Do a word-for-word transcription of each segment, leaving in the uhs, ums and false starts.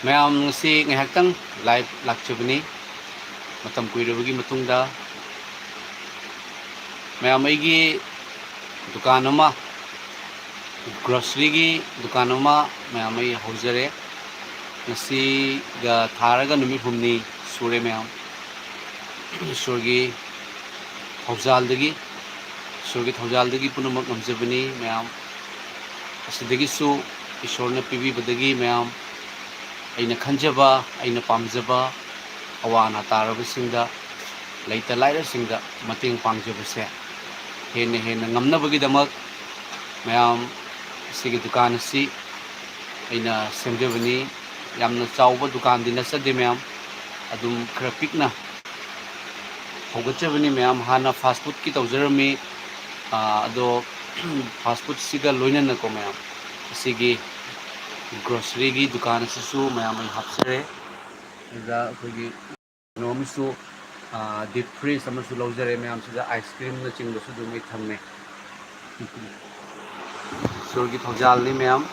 ꯃꯌꯥꯝ, ꯉꯁꯤ ꯉꯥꯏꯍꯥꯛꯇꯪ live ꯂꯥꯛꯆꯕꯅꯤ꯫ ꯃꯇꯝ ꯀꯨꯏꯔꯕꯒꯤ ꯃꯇꯨꯡꯗ ꯃꯌꯥꯝ, ꯑꯩꯒꯤ ꯗꯨꯀꯥꯟ ꯑꯃ, groceryꯒꯤ ꯗꯨꯀꯥꯟ ꯑꯃ ꯃꯌꯥꯝ ꯑꯩ ꯍꯧꯖꯔꯦ꯫ ꯉꯁꯤꯒ ꯊꯥꯔꯒ ꯅꯨꯃꯤꯠ ꯍꯨꯝꯅꯤ ꯁꯨꯔꯦ ꯃꯌꯥꯝ꯫ ꯏꯁꯣꯔꯒꯤ ꯊꯧꯖꯥꯜꯗꯒꯤ, ꯏꯁꯣꯔꯒꯤ ꯊꯧꯖꯥꯜꯗꯒꯤ ꯄꯨꯝꯅꯃꯛ ꯉꯝꯖꯕꯅꯤ ꯃꯌꯥꯝ꯫ ꯑꯁꯤꯗꯒꯤꯁꯨ ꯏꯁꯣꯔꯅ ꯄꯤꯕꯤꯕꯗꯒꯤ ꯃꯌꯥꯝ ꯑꯩꯅ ꯈꯟꯖꯕ, ꯑꯩꯅ ꯄꯥꯝꯖꯕ ꯑꯋꯥ ꯑꯅꯥ ꯇꯥꯔꯕꯁꯤꯡꯗ, ꯂꯩꯇ ꯂꯥꯏꯔꯁꯤꯡꯗ ꯃꯇꯦꯡ ꯄꯥꯡꯖꯕꯁꯦ ꯍꯦꯟꯅ ꯍꯦꯟꯅ ꯉꯝꯅꯕꯒꯤꯗꯃꯛ ꯃꯌꯥꯝ, ꯑꯁꯤꯒꯤ ꯗꯨꯀꯥꯟ ꯑꯁꯤ ꯑꯩꯅ ꯁꯦꯝꯖꯕꯅꯤ꯫ ꯌꯥꯝꯅ ꯆꯥꯎꯕ ꯗꯨꯀꯥꯟꯗꯤ ꯅꯠꯆꯗꯦ ꯃꯌꯥꯝ, ꯑꯗꯨꯝ ꯈꯔ ꯄꯤꯛꯅ ꯍꯧꯒꯠꯆꯕꯅꯤ ꯃꯌꯥꯝ꯫ ꯍꯥꯟꯅ fast foodꯀꯤ ꯇꯧꯖꯔꯝꯃꯤ, ꯑꯥ, ꯑꯗꯣ fast foodꯁꯤꯒ ꯂꯣꯏꯅꯅꯀꯣ ꯃꯌꯥꯝ, ꯑꯁꯤꯒꯤ groceryꯒꯤ ꯗꯨꯀꯥꯟ ꯑꯁꯤꯁꯨ ꯃꯌꯥꯝ ꯑꯩ ꯍꯥꯞꯆꯔꯦ꯫ ꯑꯗꯨꯗ ꯑꯩꯈꯣꯏꯒꯤ ꯀꯩꯅꯣ ꯑꯃꯁꯨ, ꯑꯥ, deep freeze ꯑꯃꯁꯨ ꯂꯧꯖꯔꯦ ꯃꯌꯥꯝ꯫ ꯁꯤꯗ ice creamꯅꯆꯤꯡꯕꯁꯨ ꯑꯗꯨꯝ ꯑꯩ ꯊꯝꯃꯦ꯫ ꯏꯁꯣꯔꯒꯤ ꯊꯧꯖꯥꯜꯅꯤ ꯃꯌꯥꯝ꯫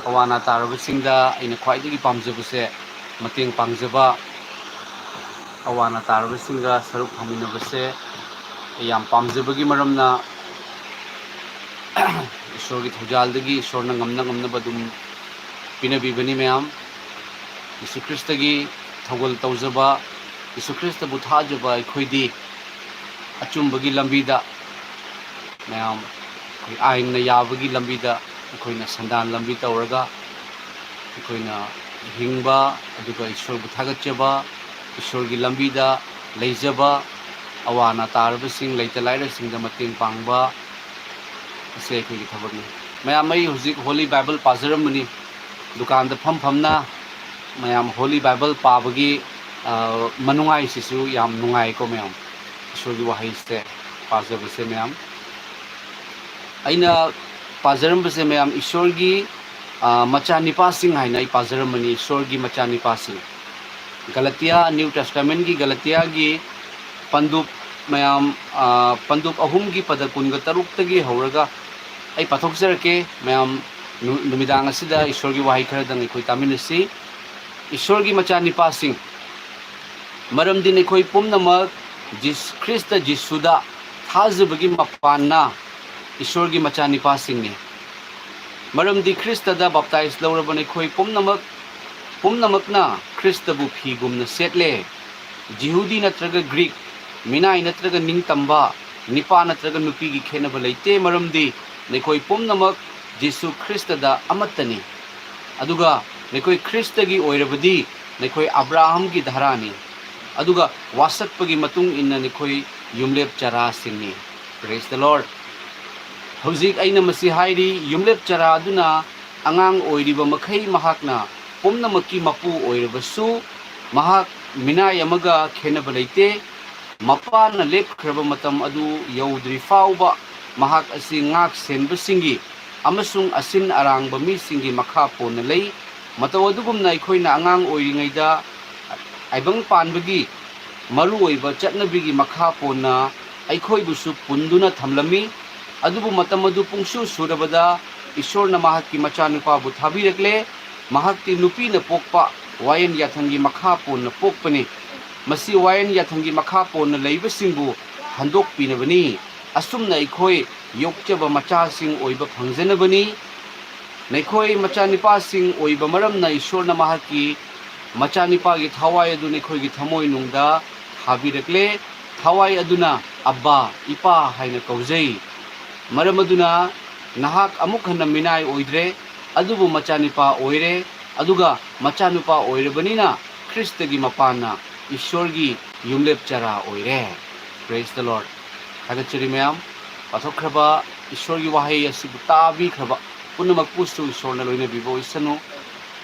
ꯑꯋꯥ ꯑꯅꯥ ꯇꯥꯔꯕꯁꯤꯡꯗ ꯑꯩꯅ ꯈ꯭ꯋꯥꯏꯗꯒꯤ ꯄꯥꯝꯖꯕꯁꯦ, ꯃꯇꯦꯡ ꯄꯥꯡꯖꯕ, ꯑꯋꯥ ꯑꯅꯥ ꯇꯥꯔꯕꯁꯤꯡꯒ ꯁꯔꯨꯛ ꯐꯃꯤꯟꯅꯕꯁꯦ ꯑꯩ ꯌꯥꯝ ꯄꯥꯝꯖꯕꯒꯤ ꯃꯔꯝꯅ, ꯏꯁꯣꯔꯒꯤ ꯊꯧꯖꯥꯜꯗꯒꯤ ꯏꯁꯣꯔꯅ ꯉꯝꯅ ꯉꯝꯅꯕ ꯑꯗꯨꯝ ꯄꯤꯅꯕꯤꯕꯅꯤ ꯃꯌꯥꯝ꯫ ꯌꯤꯁꯨ ꯈ꯭ꯔꯤꯁꯇꯒꯤ ꯊꯧꯒꯜ ꯇꯧꯖꯕ, ꯌꯤꯁꯨ ꯈ꯭ꯔꯤꯁꯇꯕꯨ ꯊꯥꯖꯕ ꯑꯩꯈꯣꯏꯗꯤ ꯑꯆꯨꯝꯕꯒꯤ ꯂꯝꯕꯤꯗ ꯃꯌꯥꯝ, ꯑꯩꯈꯣꯏ ꯑꯥꯏꯟꯅ ꯌꯥꯕꯒꯤ ꯂꯝꯕꯤꯗ ꯑꯩꯈꯣꯏꯅ ꯁꯟꯗꯥꯟ ꯂꯝꯕꯤ ꯇꯧꯔꯒ ꯑꯩꯈꯣꯏꯅ ꯍꯤꯡꯕ, ꯑꯗꯨꯒ ꯏꯁꯣꯔꯕꯨ ꯊꯥꯒꯠꯆꯕ, ꯏꯁꯣꯔꯒꯤ ꯂꯝꯕꯤꯗ ꯂꯩꯖꯕ, ꯑꯋꯥ ꯑꯅꯥ ꯇꯥꯔꯕꯁꯤꯡ, ꯂꯩꯇ ꯂꯥꯏꯔꯁꯤꯡꯗ ꯃꯇꯦꯡ ꯄꯥꯡꯕ, ꯑꯁꯤ ꯑꯩꯈꯣꯏꯒꯤ ꯊꯕꯛꯅꯤ꯫ ꯃꯌꯥꯝ, ꯑꯩ ꯍꯧꯖꯤꯛ Holy Bible ꯄꯥꯖꯔꯝꯕꯅꯤ꯫ ꯗꯨꯀꯥꯟꯗ ꯐꯝ ꯐꯝꯅ ꯃꯌꯥꯝ Holy Bible ꯄꯥꯕꯒꯤ, ꯑ, ꯃꯅꯨꯡꯉꯥꯏꯁꯤꯁꯨ ꯌꯥꯝ ꯅꯨꯡꯉꯥꯏꯀꯣ ꯃꯌꯥꯝ꯫ ꯏꯁꯣꯔꯒꯤ ꯋꯥꯍꯩꯁꯦ ꯄꯥꯖꯕꯁꯦ ꯃꯌꯥꯝ꯫ ꯑꯩꯅ ꯄꯥꯖꯔꯝꯕꯁꯦ ꯃꯌꯥꯝ, ꯏꯁꯣꯔꯒꯤ, ꯑ, ꯃꯆꯥꯅꯤꯄꯥꯁꯤꯡ ꯍꯥꯏꯅ ꯑꯩ ꯄꯥꯖꯔꯝꯕꯅꯤ, ꯏꯁꯣꯔꯒꯤ ꯃꯆꯥꯅꯤꯄꯥꯁꯤꯡ꯫ ꯒꯂꯇꯤꯌꯥ, New Testamentꯀꯤ ꯒꯂꯇꯤꯌꯥꯒꯤ ꯄꯟꯗꯨꯞ ꯃꯌꯥꯝ, ꯑ, ꯄꯟꯗꯨꯞ ꯑꯍꯨꯝꯒꯤ ꯄꯗ ꯀꯨꯟꯒ ꯇꯔꯨꯛꯇꯒꯤ ꯍꯧꯔꯒ ꯑꯩ ꯄꯥꯊꯣꯛꯆꯔꯛꯀꯦ ꯃꯌꯥꯝ꯫ ꯅꯨꯃꯤꯗꯥꯡ ꯑꯁꯤꯗ ꯏꯁꯣꯔꯒꯤ ꯋꯥꯍꯩ ꯈꯔꯗꯪ ꯑꯩꯈꯣꯏ ꯇꯥꯃꯤꯟꯅꯁꯤ꯫ ꯏꯁꯣꯔꯒꯤ ꯃꯆꯥꯅꯤꯄꯥꯁꯤꯡ, ꯃꯔꯝꯗꯤ ꯅꯈꯣꯏ ꯄꯨꯝꯅꯃꯛ ꯖꯤꯁ-, ꯈ꯭ꯔꯤꯁꯇ ꯖꯤꯁꯨꯗ ꯊꯥꯖꯕꯒꯤ ꯃꯄꯥꯟꯅ ꯏꯁꯣꯔꯒꯤ ꯃꯆꯥꯅꯤꯄꯥꯁꯤꯡꯅꯤ꯫ ꯃꯔꯝꯗꯤ ꯈ꯭ꯔꯤꯁꯇꯗ ꯕꯥꯞꯇꯥꯏꯖ ꯂꯧꯔꯕ ꯅꯈꯣꯏ ꯄꯨꯝꯅꯃꯛ, ꯄꯨꯝꯅꯃꯛꯅ ꯈ꯭ꯔꯤꯁꯇꯕꯨ ꯐꯤꯒꯨꯝꯅ ꯁꯦꯠꯂꯦ꯫ ꯖꯤꯍꯨꯗꯤ ꯅꯠꯇ꯭ꯔꯒ ꯒ꯭ꯔꯤꯛ, ꯃꯤꯅꯥꯏ ꯅꯠꯇ꯭ꯔꯒ ꯅꯤꯡꯇꯝꯕ, ꯅꯤꯄꯥ ꯅꯠꯇ꯭ꯔꯒ ꯅꯨꯄꯤꯒꯤ ꯈꯦꯠꯅꯕ ꯂꯩꯇꯦ, ꯃꯔꯝꯗꯤ ꯅꯈꯣꯏ ꯄꯨꯝꯅꯃꯛ ꯖꯤꯁꯨ ꯈ꯭ꯔꯤꯁꯇꯗ ꯑꯃꯠꯇꯅꯤ꯫ ꯑꯗꯨꯒ ꯅꯈꯣꯏ ꯈ꯭ꯔꯤꯁꯇꯒꯤ ꯑꯣꯏꯔꯕꯗꯤ ꯅꯈꯣꯏ ꯑꯕ꯭ꯔꯥꯍꯝꯒꯤ ꯙꯔꯥꯅꯤ, ꯑꯗꯨꯒ ꯋꯥꯁꯛꯄꯒꯤ ꯃꯇꯨꯡ ꯏꯟꯅ ꯅꯈꯣꯏ ꯌꯨꯝꯂꯦꯞ ꯆꯔꯥꯁꯤꯡꯅꯤ꯫ Praise the Lord꯫ ꯍꯧꯖꯤꯛ ꯑꯩꯅ ꯃꯁꯤ ꯍꯥꯏꯔꯤ, ꯌꯨꯝꯂꯦꯞ ꯆꯔꯥ ꯑꯗꯨꯅ ꯑꯉꯥꯡ ꯑꯣꯏꯔꯤꯕ ꯃꯈꯩ ꯃꯍꯥꯛꯅ ꯄꯨꯝꯅꯃꯛꯀꯤ ꯃꯄꯨ ꯑꯣꯏꯔꯕꯁꯨ, ꯃꯍꯥꯛ ꯃꯤꯅꯥꯏ ꯑꯃꯒ ꯈꯦꯟꯅꯕ ꯂꯩꯇꯦ꯫ ꯃꯄꯥꯅ ꯂꯦꯞꯈ꯭ꯔꯕ ꯃꯇꯝ ꯑꯗꯨ ꯌꯧꯗ꯭ꯔꯤ ꯐꯥꯎꯕ ꯃꯍꯥꯛ ꯑꯁꯤ ꯉꯥꯛ ꯁꯦꯟꯕꯁꯤꯡꯒꯤ ꯑꯃꯁꯨꯡ ꯑꯁꯤꯟ ꯑꯔꯥꯡꯕ ꯃꯤꯁꯤꯡꯒꯤ ꯃꯈꯥ ꯄꯣꯟꯅ ꯂꯩ꯫ ꯃꯇꯧ ꯑꯗꯨꯒꯨꯝꯅ ꯑꯩꯈꯣꯏꯅ ꯑꯉꯥꯡ ꯑꯣꯏꯔꯤꯉꯩꯗ ꯇꯥꯏꯕꯪ ꯄꯥꯟꯕꯒꯤ ꯃꯔꯨꯑꯣꯏꯕ ꯆꯠꯅꯕꯤꯒꯤ ꯃꯈꯥ ꯄꯣꯟꯅ ꯑꯩꯈꯣꯏꯕꯨꯁꯨ ꯄꯨꯟꯗꯨꯅ ꯊꯝꯂꯝꯃꯤ꯫ ꯑꯗꯨꯕꯨ ꯃꯇꯝ ꯑꯗꯨ ꯄꯨꯡꯁꯨ ꯁꯨꯔꯕꯗ ꯏꯁꯣꯔꯅ ꯃꯍꯥꯛꯀꯤ ꯃꯆꯥꯅꯨꯄꯥꯕꯨ ꯊꯥꯕꯤꯔꯛꯂꯦ꯫ ꯃꯍꯥꯛꯇꯤ ꯅꯨꯄꯤꯅ ꯄꯣꯛꯄ ꯋꯥꯌꯦꯟ ꯌꯥꯊꯪꯒꯤ ꯃꯈꯥ ꯄꯣꯟꯅ ꯄꯣꯛꯄꯅꯤ꯫ ꯃꯁꯤ ꯋꯥꯌꯦꯟ ꯌꯥꯊꯪꯒꯤ ꯃꯈꯥ ꯄꯣꯟꯅ ꯂꯩꯕꯁꯤꯡꯕꯨ ꯍꯟꯗꯣꯛꯄꯤꯅꯕꯅꯤ꯫ ꯑꯁꯨꯝꯅ ꯑꯩꯈꯣꯏ ꯌꯣꯛꯆꯕ ꯃꯆꯥꯁꯤꯡ ꯑꯣꯏꯕ ꯐꯪꯖꯅꯕꯅꯤ꯫ ꯅꯈꯣꯏ ꯃꯆꯥꯅꯤꯄꯥꯁꯤꯡ ꯑꯣꯏꯕ ꯃꯔꯝꯅ ꯏꯁꯣꯔꯅ ꯃꯍꯥꯛꯀꯤ ꯃꯆꯥꯅꯤꯄꯥꯒꯤ ꯊꯋꯥꯏ ꯑꯗꯨ ꯅꯈꯣꯏꯒꯤ ꯊꯃꯣꯏꯅꯨꯡꯗ ꯊꯥꯕꯤꯔꯛꯂꯦ꯫ ꯊꯋꯥꯏ ꯑꯗꯨꯅ "ꯑꯕ꯭ꯕꯥ, ꯏꯄꯥ" ꯍꯥꯏꯅ ꯀꯧꯖꯩ꯫ ꯃꯔꯝ ꯑꯗꯨꯅ ꯅꯍꯥꯛ ꯑꯃꯨꯛ ꯍꯟꯅ ꯃꯤꯅꯥꯏ ꯑꯣꯏꯗ꯭ꯔꯦ, ꯑꯗꯨꯕꯨ ꯃꯆꯥꯅꯤꯄꯥ ꯑꯣꯏꯔꯦ, ꯑꯗꯨꯒ ꯃꯆꯥꯅꯨꯄꯥ ꯑꯣꯏꯔꯕꯅꯤꯅ ꯈ꯭ꯔꯤꯁꯇꯒꯤ ꯃꯄꯥꯟꯅ ꯏꯁꯣꯔꯒꯤ ꯌꯨꯝꯂꯦꯞ ꯆꯔꯥ ꯑꯣꯏꯔꯦ꯫ Praise the Lord꯫ ꯊꯥꯒꯠꯆꯔꯤ ꯃꯌꯥꯝ꯫ ꯄꯥꯊꯣꯛꯈ꯭ꯔꯕ ꯏꯁꯣꯔꯒꯤ ꯋꯥꯍꯩ ꯑꯁꯤꯕꯨ ꯇꯥꯕꯤꯈ꯭ꯔꯕ ꯄꯨꯝꯅꯃꯛꯄꯨꯁꯨ ꯏꯁꯣꯔꯅ ꯂꯣꯏꯅꯕꯤꯕ ꯑꯣꯏꯁꯅꯨ꯫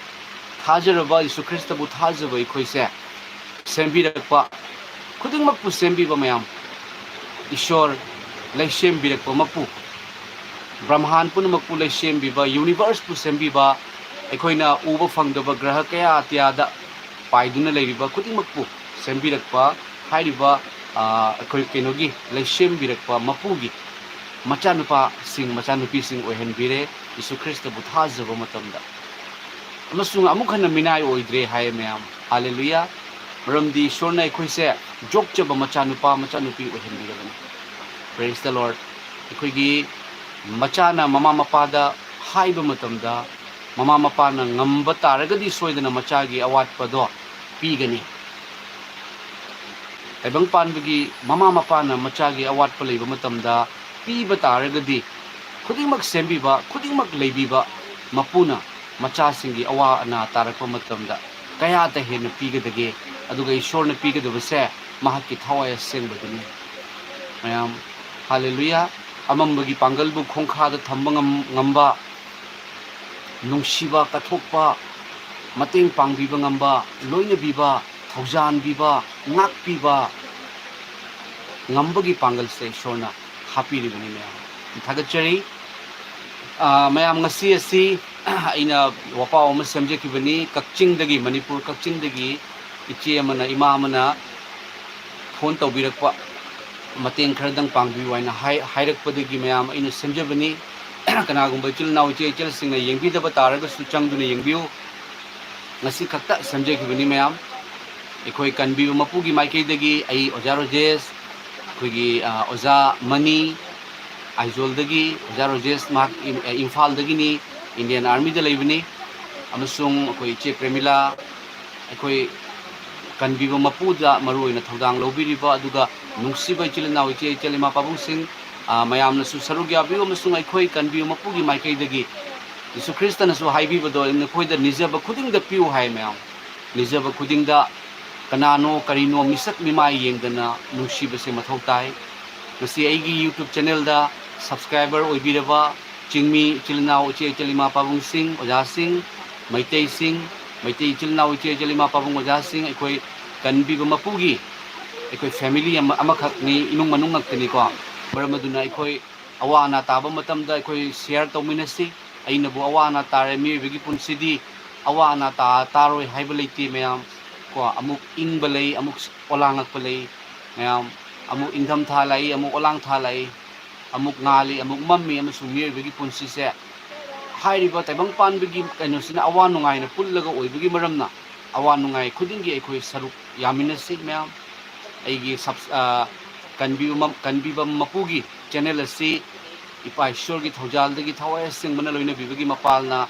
ꯊꯥꯖꯔꯕ ꯌꯤꯁꯨ ꯈ꯭ꯔꯤꯁꯇꯕꯨ ꯊꯥꯖꯕ ꯑꯩꯈꯣꯏꯁꯦ ꯁꯦꯝꯕꯤꯔꯛꯄ ꯈꯨꯗꯤꯡꯃꯛꯄꯨ ꯁꯦꯝꯕꯤꯕ ꯃꯌꯥꯝ, ꯏꯁꯣꯔ ꯂꯩꯁꯦꯝꯕꯤꯔꯛꯄ ꯃꯄꯨ, ꯕ꯭ꯔꯍ꯭ꯃꯥꯟ ꯄꯨꯝꯅꯃꯛꯄꯨ ꯂꯩꯁꯦꯝꯕꯤꯕ, ꯌꯨꯅꯤꯚꯔꯁꯄꯨ ꯁꯦꯝꯕꯤꯕ, ꯑꯩꯈꯣꯏꯅ ꯎꯕ ꯐꯪꯗꯕ ꯒ꯭ꯔꯍ ꯀꯌꯥ ꯑꯇꯤꯌꯥꯗ ꯄꯥꯏꯗꯨꯅ ꯂꯩꯔꯤꯕ ꯈꯨꯗꯤꯡꯃꯛꯄꯨ ꯁꯦꯝꯕꯤꯔꯛꯄ ꯍꯥꯏꯔꯤꯕ, ꯑ, ꯑꯩꯈꯣꯏ ꯀꯩꯅꯣꯒꯤ ꯂꯩꯁꯦꯝꯕꯤꯔꯛꯄ ꯃꯄꯨꯒꯤ ꯃꯆꯥꯅꯨꯄꯥꯁꯤꯡ, ꯃꯆꯥꯅꯨꯄꯤꯁꯤꯡ ꯑꯣꯏꯍꯟꯕꯤꯔꯦ꯫ ꯌꯤꯁꯨ ꯈ꯭ꯔꯤꯁꯇꯕꯨ ꯊꯥꯖꯕ ꯃꯇꯝꯗ꯫ ꯑꯃꯁꯨꯡ ꯑꯃꯨꯛ ꯍꯟꯅ ꯃꯤꯅꯥꯏ ꯑꯣꯏꯗ꯭ꯔꯦ ꯍꯥꯏ ꯃꯌꯥꯝ꯫ ꯍꯥꯂꯦꯂꯨꯌꯥ! ꯃꯔꯝꯗꯤ ꯏꯁꯣꯔꯅ ꯑꯩꯈꯣꯏꯁꯦ ꯌꯣꯛꯆꯕ ꯃꯆꯥꯅꯨꯄꯥ ꯃꯆꯥꯅꯨꯄꯤ ꯑꯣꯏꯍꯟꯕꯤꯔꯕꯅꯤ꯫ Praise the Lord! ꯑꯩꯈꯣꯏꯒꯤ ꯃꯆꯥꯅ ꯃꯃꯥ ꯃꯄꯥꯗ ꯍꯥꯏꯕ ꯃꯇꯝꯗ, ꯃꯃꯥ ꯃꯄꯥꯅ ꯉꯝꯕ ꯇꯥꯔꯒꯗꯤ ꯁꯣꯏꯗꯅ ꯃꯆꯥꯒꯤ ꯑꯋꯥꯠꯄꯗꯣ ꯄꯤꯒꯅꯤ꯫ ꯇꯥꯏꯕꯪ ꯄꯥꯟꯕꯒꯤ ꯃꯃꯥ ꯃꯄꯥꯅ ꯃꯆꯥꯒꯤ ꯑꯋꯥꯠꯄ ꯂꯩꯕ ꯃꯇꯝꯗ ꯄꯤꯕ ꯇꯥꯔꯒꯗꯤ, ꯈꯨꯗꯤꯡꯃꯛ ꯁꯦꯝꯕꯤꯕ, ꯈꯨꯗꯤꯡꯃꯛ ꯂꯩꯕꯤꯕ ꯃꯄꯨꯅ ꯃꯆꯥꯁꯤꯡꯒꯤ ꯑꯋꯥ ꯑꯅꯥ ꯇꯥꯔꯛꯄ ꯃꯇꯝꯗ ꯀꯌꯥꯗ ꯍꯦꯟꯅ ꯄꯤꯒꯗꯒꯦ? ꯑꯗꯨꯒ ꯏꯁꯣꯔꯅ ꯄꯤꯒꯗꯕꯁꯦ ꯃꯍꯥꯛꯀꯤ ꯊꯋꯥꯏ ꯑꯁꯦꯡꯕꯗꯨꯅꯤ꯫ ꯃꯌꯥꯝ, ꯍꯥꯂꯦꯂꯨꯌꯥ! ꯑꯃꯝꯕꯒꯤ ꯄꯥꯡꯒꯜꯕꯨ ꯈꯣꯡꯈꯥꯗ ꯊꯝꯕ ꯉꯝ-, ꯉꯝꯕ, ꯅꯨꯡꯁꯤꯕ, ꯀꯠꯊꯣꯛꯄ, ꯃꯇꯦꯡ ꯄꯥꯡꯕꯤꯕ ꯉꯝꯕ, ꯂꯣꯏꯅꯕꯤꯕ, ꯊꯧꯖꯥꯟꯕꯤꯕ, ꯉꯥꯛꯄꯤꯕ ꯉꯝꯕꯒꯤ ꯄꯥꯡꯒꯜꯁꯦ ꯏꯁꯣꯔꯅ ꯍꯥꯞꯄꯤꯔꯤꯕꯅꯤ ꯃꯌꯥꯝ꯫ ꯊꯥꯒꯠꯆꯔꯤ꯫ ꯑꯥ, ꯃꯌꯥꯝ, ꯉꯁꯤ ꯑꯁꯤ ꯑꯩꯅ ꯋꯥꯄꯥꯎ ꯑꯃ ꯁꯦꯝꯖꯈꯤꯕꯅꯤ꯫ ꯀꯛꯆꯤꯡꯗꯒꯤ, ꯃꯅꯤꯄꯨꯔ ꯀꯛꯆꯤꯡꯗꯒꯤ ꯏꯆꯦ ꯑꯃꯅ, ꯏꯃꯥ ꯑꯃꯅ ꯐꯣꯟ ꯇꯧꯕꯤꯔꯛꯄ, ꯃꯇꯦꯡ ꯈꯔꯗꯪ ꯄꯥꯡꯕꯤꯌꯨ ꯍꯥꯏꯅ ꯍꯥꯏ-, ꯍꯥꯏꯔꯛꯄꯗꯒꯤ ꯃꯌꯥꯝ ꯑꯩꯅ ꯁꯦꯝꯖꯕꯅꯤ꯫ ꯀꯅꯥꯒꯨꯝꯕ ꯏꯆꯤꯜ ꯏꯅꯥꯎ ꯏꯆꯦ ꯏꯆꯜꯁꯤꯡꯅ ꯌꯦꯡꯕꯤꯗꯕ ꯇꯥꯔꯒꯁꯨ ꯆꯪꯗꯨꯅ ꯌꯦꯡꯕꯤꯌꯨ꯫ ꯉꯁꯤ ꯈꯛꯇ ꯁꯦꯝꯖꯈꯤꯕꯅꯤ ꯃꯌꯥꯝ꯫ ꯑꯩꯈꯣꯏ ꯀꯟꯕꯤꯕ ꯃꯄꯨꯒꯤ ꯃꯥꯏꯀꯩꯗꯒꯤ ꯑꯩ ꯑꯣꯖꯥ ꯔꯣꯖꯦꯁ, ꯑꯩꯈꯣꯏꯒꯤ, ꯑ, ꯑꯣꯖꯥ ꯃꯅꯤ, ꯑꯥꯏꯖꯣꯜꯗꯒꯤ ꯑꯣꯖꯥ ꯔꯣꯖꯦꯁ, ꯃꯍꯥꯛ ꯏꯝ-, ꯑ, ꯏꯝꯐꯥꯜꯗꯒꯤꯅꯤ, ꯏꯟꯗꯤꯌꯟ ꯑꯥꯔꯃꯤꯗ ꯂꯩꯕꯅꯤ, ꯑꯃꯁꯨꯡ ꯑꯩꯈꯣꯏ ꯏꯆꯦ ꯄ꯭ꯔꯦꯃꯤꯂꯥ, ꯑꯩꯈꯣꯏ ꯀꯟꯕꯤꯕ ꯃꯄꯨꯗ ꯃꯔꯨ ꯑꯣꯏꯅ ꯊꯧꯗꯥꯡ ꯂꯧꯕꯤꯔꯤꯕ, ꯑꯗꯨꯒ ꯅꯨꯡꯁꯤꯕ ꯏꯆꯤꯜ ꯏꯅꯥꯎ, ꯏꯆꯦ ꯏꯆꯜ, ꯏꯃꯥ ꯄꯥꯕꯨꯡꯁꯤꯡ, ꯑ, ꯃꯌꯥꯝꯅꯁꯨ ꯁꯔꯨꯛ ꯌꯥꯕꯤꯌꯨ, ꯑꯃꯁꯨꯡ ꯑꯩꯈꯣꯏ ꯀꯟꯕꯤꯕ ꯃꯄꯨꯒꯤ ꯃꯥꯏꯀꯩꯗꯒꯤ ꯖꯤꯁꯨ ꯈ꯭ꯔꯤꯁꯇꯅꯁꯨ ꯍꯥꯏꯕꯤꯕꯗꯣ, "ꯅꯈꯣꯏꯗ ꯅꯤꯖꯕ ꯈꯨꯗꯤꯡꯗ ꯄꯤꯌꯨ" ꯍꯥꯏ ꯃꯌꯥꯝ꯫ ꯅꯤꯖꯕ ꯈꯨꯗꯤꯡꯗ ꯀꯅꯥꯅꯣ ꯀꯔꯤꯅꯣ ꯃꯤꯁꯛ ꯃꯤꯃꯥꯏ ꯌꯦꯡꯗꯅ ꯅꯨꯡꯁꯤꯕꯁꯦ ꯃꯊꯧ ꯇꯥꯏ꯫ ꯉꯁꯤ ꯑꯩꯒꯤ YouTube channelꯗ subscriber ꯑꯣꯏꯕꯤꯔꯕ ꯆꯤꯡꯃꯤ ꯏꯆꯤꯜ ꯏꯅꯥꯎ, ꯏꯆꯦ ꯏꯆꯜ, ꯏꯃꯥ ꯄꯥꯕꯨꯡꯁꯤꯡ, ꯑꯣꯖꯥꯁꯤꯡ, ꯃꯩꯇꯩꯁꯤꯡ, ꯃꯩꯇꯩ ꯏꯆꯤꯜ ꯏꯅꯥꯎ, ꯏꯆꯦ ꯏꯆꯜ, ꯏꯃꯥ ꯄꯥꯕꯨꯡ, ꯑꯣꯖꯥꯁꯤꯡ, ꯑꯩꯈꯣꯏ ꯀꯟꯕꯤꯕ ꯃꯄꯨꯒꯤ ꯑꯩꯈꯣꯏ family ꯑꯃ, ꯑꯃꯈꯛꯅꯤ, ꯏꯃꯨꯡ ꯃꯅꯨꯡ ꯉꯥꯛꯇꯅꯤꯀꯣ꯫ ꯃꯔꯝ ꯑꯗꯨꯅ ꯑꯩꯈꯣꯏ ꯑꯋꯥ ꯑꯅꯥ ꯇꯥꯕ ꯃꯇꯝꯗ ꯑꯩꯈꯣꯏ share ꯇꯧꯃꯤꯟꯅꯁꯤ꯫ ꯑꯩꯅꯕꯨ ꯑꯋꯥ ꯑꯅꯥ ꯇꯥꯔꯦ, ꯃꯤꯑꯣꯏꯕꯒꯤ ꯄꯨꯟꯁꯤꯗꯤ ꯑꯋꯥ ꯑꯅꯥ ꯇꯥ-, ꯇꯥꯔꯣꯏ ꯍꯥꯏꯕ ꯂꯩꯇꯦ ꯃꯌꯥꯝ꯫ ꯀꯣ, ꯑꯃꯨꯛ ꯏꯪꯕ ꯂꯩ, ꯑꯃꯨꯛ ꯑꯣꯂꯥꯡꯉꯛꯄ ꯂꯩ ꯃꯌꯥꯝ꯫ ꯑꯃꯨꯛ ꯏꯪꯊꯝꯊꯥ ꯂꯥꯛꯏ, ꯑꯃꯨꯛ ꯑꯣꯂꯥꯡꯊꯥ ꯂꯥꯛꯏ, ꯑꯃꯨꯛ ꯉꯥꯜꯂꯤ, ꯑꯃꯨꯛ ꯃꯝꯃꯤ, ꯑꯃꯁꯨꯡ ꯃꯤꯑꯣꯏꯕꯒꯤ ꯄꯨꯟꯁꯤꯁꯦ ꯍꯥꯏꯔꯤꯕ ꯇꯥꯏꯕꯪ ꯄꯥꯟꯕꯒꯤ ꯀꯩꯅꯣꯁꯤꯅ ꯑꯋꯥ ꯅꯨꯡꯉꯥꯏꯅ ꯄꯨꯜꯂꯒ ꯑꯣꯏꯕꯒꯤ ꯃꯔꯝꯅ ꯑꯋꯥ ꯅꯨꯡꯉꯥꯏ ꯈꯨꯗꯤꯡꯒꯤ ꯑꯩꯈꯣꯏ ꯁꯔꯨꯛ ꯌꯥꯃꯤꯟꯅꯁꯤ ꯃꯌꯥꯝ꯫ ꯑꯩꯒꯤ ꯁꯕ-, ꯑ, ꯀꯟꯕꯤꯕ ꯃ-, ꯀꯟꯕꯤꯕ ꯃꯄꯨꯒꯤ ꯆꯦꯅꯦꯜ ꯑꯁꯤ ꯏꯄꯥ ꯏꯁꯣꯔꯒꯤ ꯊꯧꯖꯥꯜꯗꯒꯤ ꯊꯋꯥꯏ ꯑꯁꯦꯡꯕꯅ ꯂꯣꯏꯅꯕꯤꯕꯒꯤ ꯃꯄꯥꯜꯅ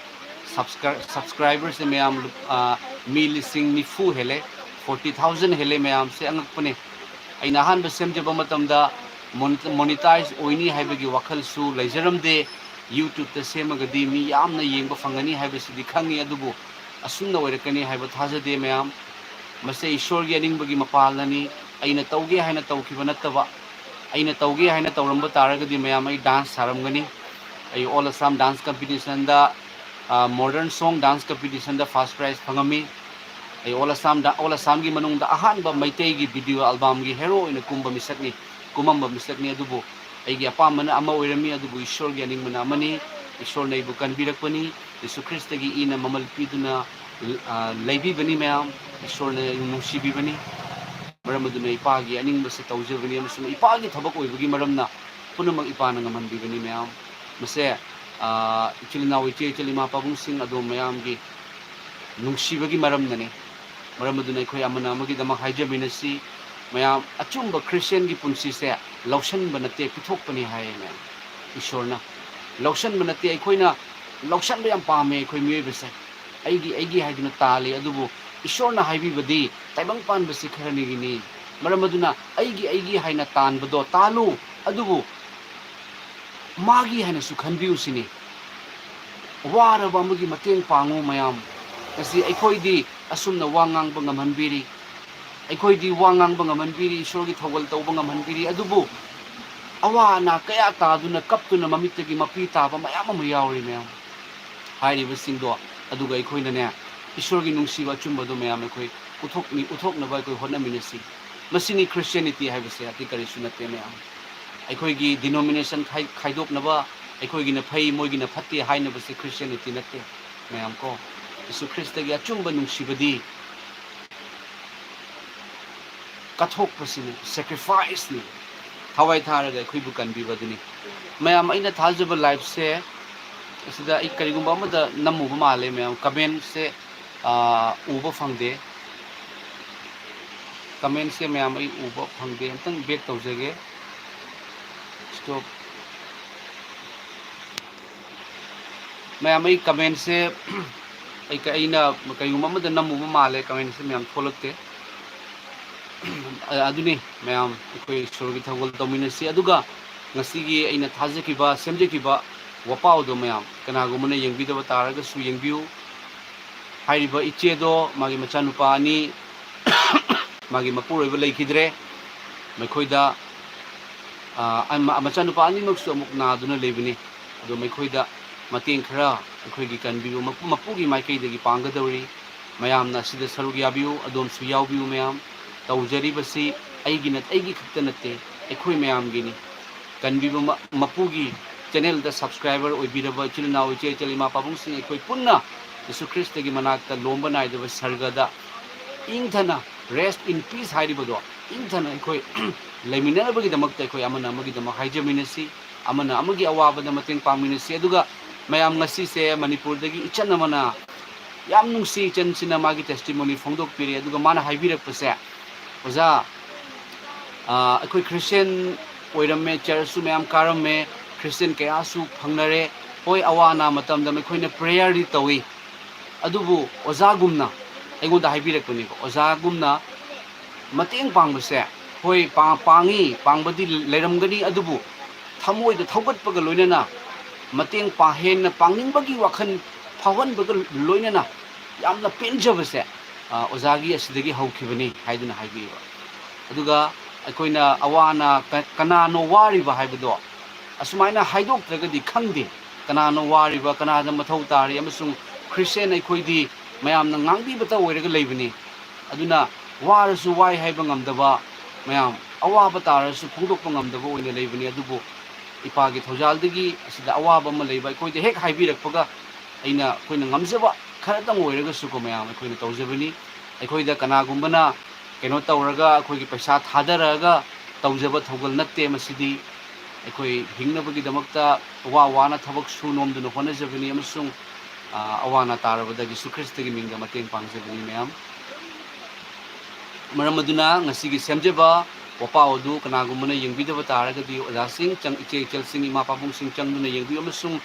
ꯁꯕꯁꯀ꯭ꯔꯥꯏ-, ꯁꯕꯁꯀ꯭ꯔꯥꯏꯕꯔꯁꯦ ꯃꯌꯥꯝ, ꯑ, ꯃꯤ ꯂꯤꯁꯤꯡ ꯅꯤꯐꯨ ꯍꯦꯜꯂꯦ, ꯐꯣꯔꯇꯤ ꯊꯥꯎꯖꯟ ꯍꯦꯜꯂꯦ ꯃꯌꯥꯝꯁꯦ, ꯑꯉꯛꯄꯅꯦ꯫ ꯑꯩꯅ ꯑꯍꯥꯟꯕ ꯁꯦꯝꯖꯕ ꯃꯇꯝꯗ ꯃꯣꯅꯤ-, ꯃꯣꯅꯤꯇꯥꯏꯖ ꯑꯣꯏꯅꯤ ꯍꯥꯏꯕꯒꯤ ꯋꯥꯈꯜꯁꯨ ꯂꯩꯖꯔꯝꯗꯦ꯫ ꯌꯨꯇ꯭ꯌꯨꯕꯇ ꯁꯦꯝꯃꯒꯗꯤ ꯃꯤ ꯌꯥꯝꯅ ꯌꯦꯡꯕ ꯐꯪꯒꯅꯤ ꯍꯥꯏꯕꯁꯤꯗꯤ ꯈꯪꯉꯤ, ꯑꯗꯨꯕꯨ ꯑꯁꯨꯝꯅ ꯑꯣꯏꯔꯛꯀꯅꯤ ꯍꯥꯏꯕ ꯊꯥꯖꯗꯦ ꯃꯌꯥꯝ꯫ ꯃꯁꯦ ꯏꯁꯣꯔꯒꯤ ꯑꯅꯤꯡꯕꯒꯤ ꯃꯄꯥꯜꯅꯅꯤ꯫ ꯑꯩꯅ ꯇꯧꯒꯦ ꯍꯥꯏꯅ ꯇꯧꯈꯤꯕ ꯅꯠꯇꯕ, ꯑꯩꯅ ꯇꯧꯒꯦ ꯍꯥꯏꯅ ꯇꯧꯔꯝꯕ ꯇꯥꯔꯒꯗꯤ ꯃꯌꯥꯝ ꯑꯩ ꯗꯥꯟꯁ ꯁꯥꯔꯝꯒꯅꯤ꯫ ꯑꯩ ꯑꯣꯜ ꯑꯁꯥꯝ ꯗꯥꯟꯁ ꯀꯝꯄꯤꯇꯤꯁꯟꯗ, ꯑ, ꯃꯣꯗꯔꯟ ꯁꯣꯡ ꯗꯥꯟꯁ ꯀꯝꯄꯤꯇꯤꯁꯟꯗ ꯐꯥꯔꯁ ꯄ꯭ꯔꯥꯏꯖ ꯐꯪꯉꯝꯃꯤ꯫ ꯑꯩ ꯑꯣꯜ ꯑꯁꯥꯝꯗ, ꯑꯣꯜ ꯑꯁꯥꯝꯒꯤ ꯃꯅꯨꯡꯗ ꯑꯍꯥꯟꯕ ꯃꯩꯇꯩꯒꯤ ꯚꯤꯗꯤꯑꯣ ꯑꯦꯜꯕꯝꯒꯤ ꯍꯦꯔꯣ ꯑꯣꯏꯅ ꯀꯨꯝꯕ ꯃꯤꯁꯛꯅꯤ, ꯀꯨꯝꯃꯝꯕ ꯃꯤꯁꯛꯅꯤ꯫ ꯑꯗꯨꯕꯨ ꯑꯩꯒꯤ ꯑꯄꯥꯝꯕꯅ ꯑꯃ ꯑꯣꯏꯔꯝꯃꯤ, ꯑꯗꯨꯕꯨ ꯏꯁꯣꯔꯒꯤ ꯑꯅꯤꯡꯕꯅ ꯑꯃꯅꯤ꯫ ꯏꯁꯣꯔꯅ ꯑꯩꯕꯨ ꯀꯟꯕꯤꯔꯛꯄꯅꯤ꯫ ꯌꯤꯁꯨ ꯈ꯭ꯔꯤꯁꯇꯒꯤ ꯏꯅ ꯃꯃꯜ ꯄꯤꯗꯨꯅ, ꯑ, ꯂꯩꯕꯤꯕꯅꯤ ꯃꯌꯥꯝ꯫ ꯏꯁꯣꯔꯅ ꯑꯩꯕꯨ ꯅꯨꯡꯁꯤꯕꯤꯕꯅꯤ꯫ ꯃꯔꯝ ꯑꯗꯨꯅ ꯏꯄꯥꯒꯤ ꯑꯅꯤꯡꯕꯁꯦ ꯇꯧꯖꯕꯅꯤ ꯑꯃꯁꯨꯡ ꯏꯄꯥꯒꯤ ꯊꯕꯛ ꯑꯣꯏꯕꯒꯤ ꯃꯔꯝꯅ ꯄꯨꯝꯅꯃꯛ ꯏꯄꯥꯅ ꯉꯝꯍꯟꯕꯤꯕꯅꯤ ꯃꯌꯥꯝ꯫ ꯃꯁꯦ, ꯑ, ꯏꯆꯤꯜ ꯏꯅꯥꯎ, ꯏꯆꯦ ꯏꯆꯜ, ꯏꯃꯥ ꯄꯥꯕꯨꯡꯁꯤꯡ, ꯑꯗꯣꯝ ꯃꯌꯥꯝꯒꯤ ꯅꯨꯡꯁꯤꯕꯒꯤ ꯃꯔꯝꯅꯅꯤ꯫ ꯃꯔꯝ ꯑꯗꯨꯅ ꯑꯩꯈꯣꯏ ꯑꯃꯅ ꯑꯃꯒꯤꯗꯃꯛ ꯍꯥꯏꯖꯃꯤꯟꯅꯁꯤ꯫ ꯃꯌꯥꯝ, ꯑꯆꯨꯝꯕ ꯈ꯭ꯔꯤꯁꯇꯤꯌꯥꯟꯒꯤ ꯄꯨꯟꯁꯤꯁꯦ ꯂꯧꯁꯟꯕ ꯅꯠꯇꯦ, ꯄꯤꯊꯣꯛꯄꯅꯤ ꯍꯥꯏꯌꯦ ꯃꯌꯥꯝ꯫ ꯏꯁꯣꯔꯅ ꯂꯧꯁꯟꯕ ꯅꯠꯇꯦ, ꯑꯩꯈꯣꯏꯅ ꯂꯧꯁꯟꯕ ꯌꯥꯝ ꯄꯥꯝꯃꯦ ꯑꯩꯈꯣꯏ ꯃꯤꯑꯣꯏꯕꯁꯦ꯫ ꯑꯩꯒꯤ, ꯑꯩꯒꯤ ꯍꯥꯏꯗꯨꯅ ꯇꯥꯜꯂꯤ, ꯑꯗꯨꯕꯨ ꯏꯁꯣꯔꯅ ꯍꯥꯏꯕꯤꯕꯗꯤ ꯇꯥꯏꯕꯪ ꯄꯥꯟꯕꯁꯤ ꯈꯔꯅꯤꯒꯤꯅꯤ꯫ ꯃꯔꯝ ꯑꯗꯨꯅ ꯑꯩꯒꯤ, ꯑꯩꯒꯤ ꯍꯥꯏꯅ ꯇꯥꯟꯕꯗꯣ ꯇꯥꯜꯂꯨ, ꯑꯗꯨꯕꯨ ꯃꯥꯒꯤ ꯍꯥꯏꯅꯁꯨ ꯈꯟꯕꯤꯌꯨ ꯁꯤꯅꯤ꯫ ꯋꯥꯔꯕ ꯑꯃꯒꯤ ꯃꯇꯦꯡ ꯄꯥꯡꯉꯨ ꯃꯌꯥꯝ꯫ ꯉꯁꯤ ꯑꯩꯈꯣꯏꯗꯤ ꯑꯁꯨꯝꯅ ꯋꯥ ꯉꯥꯡꯕ ꯉꯝꯍꯟꯕꯤꯔꯤ, ꯑꯩꯈꯣꯏꯗꯤ ꯋꯥ ꯉꯥꯡꯕ ꯉꯝꯍꯟꯕꯤꯔꯤ, ꯏꯁꯣꯔꯒꯤ ꯊꯧꯒꯜ ꯇꯧꯕ ꯉꯝꯍꯟꯕꯤꯔꯤ, ꯑꯗꯨꯕꯨ ꯑꯋꯥ ꯑꯅꯥ ꯀꯌꯥ ꯇꯥꯗꯨꯅ ꯀꯞꯇꯨꯅ ꯃꯃꯤꯠꯇꯒꯤ ꯃꯄꯤ ꯇꯥꯕ ꯃꯌꯥꯝ ꯑꯃ ꯌꯥꯎꯔꯤ ꯃꯌꯥꯝ꯫ ꯍꯥꯏꯔꯤꯕꯁꯤꯡꯗꯣ, ꯑꯗꯨꯒ ꯑꯩꯈꯣꯏꯅꯅꯦ, ꯏꯁꯣꯔꯒꯤ ꯅꯨꯡꯁꯤꯕ ꯑꯆꯨꯝꯕꯗꯣ ꯃꯌꯥꯝ ꯑꯩꯈꯣꯏ ꯎꯠꯊꯣꯛꯃꯤ-, ꯎꯠꯊꯣꯛꯅꯕ ꯑꯩꯈꯣꯏ ꯍꯣꯠꯅꯃꯤꯟꯅꯁꯤ꯫ ꯃꯁꯤꯅꯤ ꯈ꯭ꯔꯤꯁꯇꯤꯌꯥꯅꯤꯇꯤ ꯍꯥꯏꯕꯁꯦ, ꯑꯇꯩ ꯀꯔꯤꯁꯨ ꯅꯠꯇꯦ ꯃꯌꯥꯝ꯫ ꯑꯩꯈꯣꯏꯒꯤ ꯗꯤꯅꯣꯃꯤꯅꯦꯁꯟ ꯈꯥꯏ-, ꯈꯥꯏꯗꯣꯛꯅꯕ, ꯑꯩꯈꯣꯏꯒꯤꯅ ꯐꯩ, ꯃꯣꯏꯒꯤꯅ ꯐꯠꯇꯦ ꯍꯥꯏꯅꯕꯁꯦ ꯈ꯭ꯔꯤꯁꯇꯤꯌꯥꯅꯤꯇꯤ ꯅꯠꯇꯦ ꯃꯌꯥꯝ ꯀꯣ꯫ ꯌꯤꯁꯨ ꯈ꯭ꯔꯤꯁꯇꯒꯤ ꯑꯆꯨꯝꯕ ꯅꯨꯡꯁꯤꯕꯗꯤ ꯀꯠꯊꯣꯛꯄꯁꯤꯅꯤ, ꯁꯦꯀ꯭ꯔꯤꯐꯥꯏꯁꯅꯤ꯫ ꯊꯋꯥꯏ ꯊꯥꯔꯒ ꯑꯩꯈꯣꯏꯕꯨ ꯀꯟꯕꯤꯕꯗꯨꯅꯤ꯫ ꯃꯌꯥꯝ, ꯑꯩꯅ ꯊꯥꯖꯕ ꯂꯥꯏꯐꯁꯦ ꯁꯤꯗ ꯑꯩ ꯀꯔꯤꯒꯨꯝꯕ ꯑꯃꯗ ꯅꯝꯃꯨꯕ ꯃꯥꯜꯂꯦ ꯃꯌꯥꯝ꯫ Comment ꯁꯦ, ꯑ, ꯎꯕ ꯐꯪꯗꯦ꯫ Comment ꯁꯦ ꯃꯌꯥꯝ ꯑꯩ ꯎꯕ ꯐꯪꯗꯦ꯫ ꯑꯝꯇꯪ back ꯇꯧꯖꯒꯦ꯫ Stop꯫ ꯃꯌꯥꯝ, ꯑꯩ comment ꯁꯦ ꯑꯩ ꯀ-, ꯑꯩꯅ ꯀꯩꯒꯨꯝꯕ ꯑꯃꯗ ꯅꯝꯃꯨꯕ ꯃꯥꯜꯂꯦ, comment ꯁꯦ ꯃꯌꯥꯝ ꯊꯣꯛꯂꯛꯇꯦ꯫ ꯑ-, ꯑꯗꯨꯅꯤ ꯃꯌꯥꯝ, ꯑꯩꯈꯣꯏ ꯏꯁꯣꯔꯒꯤ ꯊꯧꯒꯜ ꯇꯧꯃꯤꯟꯅꯁꯤ꯫ ꯑꯗꯨꯒ ꯉꯁꯤꯒꯤ ꯑꯩꯅ ꯊꯥꯖꯈꯤꯕ, ꯁꯦꯝꯖꯈꯤꯕ ꯋꯥꯄꯥꯎꯗꯣ ꯃꯌꯥꯝ, ꯀꯅꯥꯒꯨꯝꯕꯅ ꯌꯦꯡꯕꯤꯗꯕ ꯇꯥꯔꯒꯁꯨ ꯌꯦꯡꯕꯤꯌꯨ꯫ ꯍꯥꯏꯔꯤꯕ ꯏꯆꯦꯗꯣ, ꯃꯥꯒꯤ ꯃꯆꯥꯅꯨꯄꯥ ꯑꯅꯤ, ꯃꯥꯒꯤ ꯃꯄꯨꯔꯣꯏꯕ ꯂꯩꯈꯤꯗ꯭ꯔꯦ꯫ ꯃꯈꯣꯏꯗ, ꯑ, ꯑꯃ-, ꯃꯆꯥꯅꯨꯄꯥ ꯑꯅꯤꯃꯛꯁꯨ ꯑꯃꯨꯛ ꯅꯥꯗꯨꯅ ꯂꯩꯕꯅꯤ꯫ ꯑꯗꯣ ꯃꯈꯣꯏꯗ ꯃꯇꯦꯡ ꯈꯔ ꯑꯩꯈꯣꯏꯒꯤ ꯀꯟꯕꯤꯕ ꯃꯄꯨ-, ꯃꯄꯨꯒꯤ ꯃꯥꯏꯀꯩꯗꯒꯤ ꯄꯥꯡꯒꯗꯧꯔꯤ꯫ ꯃꯌꯥꯝꯅ ꯑꯁꯤꯗ ꯁꯔꯨꯛ ꯌꯥꯕꯤꯌꯨ, ꯑꯗꯣꯝꯁꯨ ꯌꯥꯎꯕꯤꯌꯨ ꯃꯌꯥꯝ꯫ ꯇꯧꯖꯔꯤꯕꯁꯤ ꯑꯩꯒꯤ ꯅꯠ-, ꯑꯩꯒꯤ ꯈꯛꯇ ꯅꯠꯇꯦ, ꯑꯩꯈꯣꯏ ꯃꯌꯥꯝꯒꯤꯅꯤ꯫ ꯀꯟꯕꯤꯕ ꯃ-, ꯃꯄꯨꯒꯤ channel ꯗ subscriber ꯑꯣꯏꯕꯤꯔꯕ ꯏꯆꯤꯜ ꯏꯅꯥꯎ, ꯏꯆꯦ ꯏꯆꯜ, ꯏꯃꯥ ꯄꯥꯕꯨꯡꯁꯤꯡ, ꯑꯩꯈꯣꯏ ꯄꯨꯟꯅ ꯖꯤꯁꯨ ꯈ꯭ꯔꯤꯁꯇꯒꯤ ꯃꯅꯥꯛꯇ ꯂꯣꯝꯕ ꯅꯥꯏꯗꯕ ꯁꯔꯒꯗ ꯏꯪꯊꯅ, rest in peace ꯍꯥꯏꯔꯤꯕꯗꯣ, ꯏꯪꯊꯅ ꯑꯩꯈꯣꯏ ꯂꯩꯃꯤꯟꯅꯅꯕꯒꯤꯗꯃꯛꯇ ꯑꯩꯈꯣꯏ ꯑꯃꯅ ꯑꯃꯒꯤꯗꯃꯛ ꯍꯥꯏꯖꯃꯤꯟꯅꯁꯤ, ꯑꯃꯅ ꯑꯃꯒꯤ ꯑꯋꯥꯕꯗ ꯃꯇꯦꯡ ꯄꯥꯡꯃꯤꯟꯅꯁꯤ꯫ ꯑꯗꯨꯒ ꯃꯌꯥꯝ, ꯉꯁꯤꯁꯦ ꯃꯅꯤꯄꯨꯔꯗꯒꯤ ꯏꯆꯟ ꯑꯃꯅ, ꯌꯥꯝ ꯅꯨꯡꯁꯤ, ꯏꯆꯟꯁꯤꯅ ꯃꯥꯒꯤ testimony ꯐꯣꯡꯗꯣꯛꯄꯤꯔꯦ꯫ ꯑꯗꯨꯒ ꯃꯥꯅ ꯍꯥꯏꯕꯤꯔꯛꯄꯁꯦ, "ꯑꯣꯖꯥ, ꯑ, ꯑꯩꯈꯣꯏ Christian ꯑꯣꯏꯔꯝꯃꯦ, church ꯁꯨ ꯃꯌꯥꯝ ꯀꯥꯔꯝꯃꯦ, Christian ꯀꯌꯥꯁꯨ ꯐꯪꯅꯔꯦ, ꯍꯣꯏ, ꯑꯋꯥ ꯑꯅꯥ ꯃꯇꯝꯗ ꯑꯩꯈꯣꯏꯅ prayer ꯗꯤ ꯇꯧꯏ, ꯑꯗꯨꯕꯨ ꯑꯣꯖꯥꯒꯨꯝꯅ", ꯑꯩꯉꯣꯟꯗ ꯍꯥꯏꯕꯤꯔꯛꯄꯅꯦꯕ, "ꯑꯣꯖꯥꯒꯨꯝꯅ ꯃꯇꯦꯡ ꯄꯥꯡꯕꯁꯦ, ꯍꯣꯏ, ꯄꯥ-, ꯄꯥꯡꯉꯤ, ꯄꯥꯡꯕꯗꯤ ꯂꯩꯔꯝꯒꯅꯤ, ꯑꯗꯨꯕꯨ ꯊꯃꯣꯏꯗ ꯊꯧꯒꯠꯄꯒ ꯂꯣꯏꯅꯅ ꯃꯇꯦꯡ ꯄꯥ-, ꯍꯦꯟꯅ ꯄꯥꯡꯅꯤꯡꯕꯒꯤ ꯋꯥꯈꯜ ꯐꯥꯎꯍꯟꯕꯒ ꯂꯣꯏꯅꯅ ꯌꯥꯝꯅ ꯄꯦꯟꯖꯕꯁꯦ, ꯑ, ꯑꯣꯖꯥꯒꯤ ꯑꯁꯤꯗꯒꯤ ꯍꯧꯈꯤꯕꯅꯤ" ꯍꯥꯏꯗꯨꯅ ꯍꯥꯏꯕꯤꯕ꯫ ꯑꯗꯨꯒ ꯑꯩꯈꯣꯏꯅ ꯑꯋꯥ ꯑꯅꯥ ꯀ-, ꯀꯅꯥꯅꯣ ꯋꯥꯔꯤꯕ ꯍꯥꯏꯕꯗꯣ ꯑꯁꯨꯃꯥꯏꯅ ꯍꯥꯏꯗꯣꯛꯇ꯭ꯔꯒꯗꯤ ꯈꯪꯗꯦ꯫ ꯀꯅꯥꯅꯣ ꯋꯥꯔꯤꯕ, ꯀꯅꯥꯗ ꯃꯊꯧ ꯇꯥꯔꯤ, ꯑꯃꯁꯨꯡ Christian ꯑꯩꯈꯣꯏꯗꯤ ꯃꯌꯥꯝꯅ ꯉꯥꯡꯕꯤꯕꯇ ꯑꯣꯏꯔꯒ ꯂꯩꯕꯅꯤ꯫ ꯑꯗꯨꯅ ꯋꯥꯔꯁꯨ ꯋꯥꯏ ꯍꯥꯏꯕ ꯉꯝꯗꯕ ꯃꯌꯥꯝ, ꯑꯋꯥꯕ ꯇꯥꯔꯁꯨ ꯐꯣꯡꯗꯣꯛꯄ ꯉꯝꯗꯕ ꯑꯣꯏꯅ ꯂꯩꯕꯅꯤ꯫ ꯑꯗꯨꯕꯨ ꯏꯄꯥꯒꯤ ꯊꯧꯖꯥꯜꯗꯒꯤ ꯑꯁꯤꯗ ꯑꯋꯥꯕ ꯑꯃ ꯂꯩꯕ ꯑꯩꯈꯣꯏꯗ ꯍꯦꯛ ꯍꯥꯏꯕꯤꯔꯛꯄꯒ, ꯑꯩꯅ, ꯑꯩꯈꯣꯏꯅ ꯉꯝꯖꯕ ꯈꯔꯇꯪ ꯑꯣꯏꯔꯒꯁꯨꯀꯣ ꯃꯌꯥꯝ, ꯑꯩꯈꯣꯏꯅ ꯇꯧꯖꯕꯅꯤ꯫ ꯑꯩꯈꯣꯏꯗ ꯀꯅꯥꯒꯨꯝꯕꯅ ꯀꯩꯅꯣ ꯇꯧꯔꯒ, ꯑꯩꯈꯣꯏꯒꯤ ꯄꯩꯁꯥ ꯊꯥꯗꯔꯛꯑꯒ ꯇꯧꯖꯕ ꯊꯧꯒꯜ ꯅꯠꯇꯦ꯫ ꯃꯁꯤꯗꯤ ꯑꯩꯈꯣꯏ ꯍꯤꯡꯅꯕꯒꯤꯗꯃꯛꯇ ꯋꯥ ꯋꯥꯅ ꯊꯕꯛ ꯁꯨ ꯅꯣꯝꯗꯨꯅ ꯍꯣꯠꯅꯖꯕꯅꯤ ꯑꯃꯁꯨꯡ, ꯑ, ꯑꯋꯥ ꯑꯅꯥ ꯇꯥꯔꯕꯗ ꯖꯤꯁꯨ ꯈ꯭ꯔꯤꯁꯇꯒꯤ ꯃꯤꯡꯗ ꯃꯇꯦꯡ ꯄꯥꯡꯖꯕꯅꯤ ꯃꯌꯥꯝ꯫ ꯃꯔꯝ ꯑꯗꯨꯅ ꯉꯁꯤꯒꯤ ꯁꯦꯝꯖꯕ ꯋꯥꯄꯥꯎ ꯑꯗꯨ ꯀꯅꯥꯒꯨꯝꯕꯅ ꯌꯦꯡꯕꯤꯗꯕ ꯇꯥꯔꯒꯗꯤ ꯑꯣꯖꯥꯁꯤꯡ, ꯆꯪ-, ꯏꯆꯦ ꯏꯆꯜꯁꯤꯡ, ꯏꯃꯥ ꯄꯥꯕꯨꯡꯁꯤꯡ ꯆꯪꯗꯨꯅ ꯌꯦꯡꯕꯤꯌꯨ ꯑꯃꯁꯨꯡ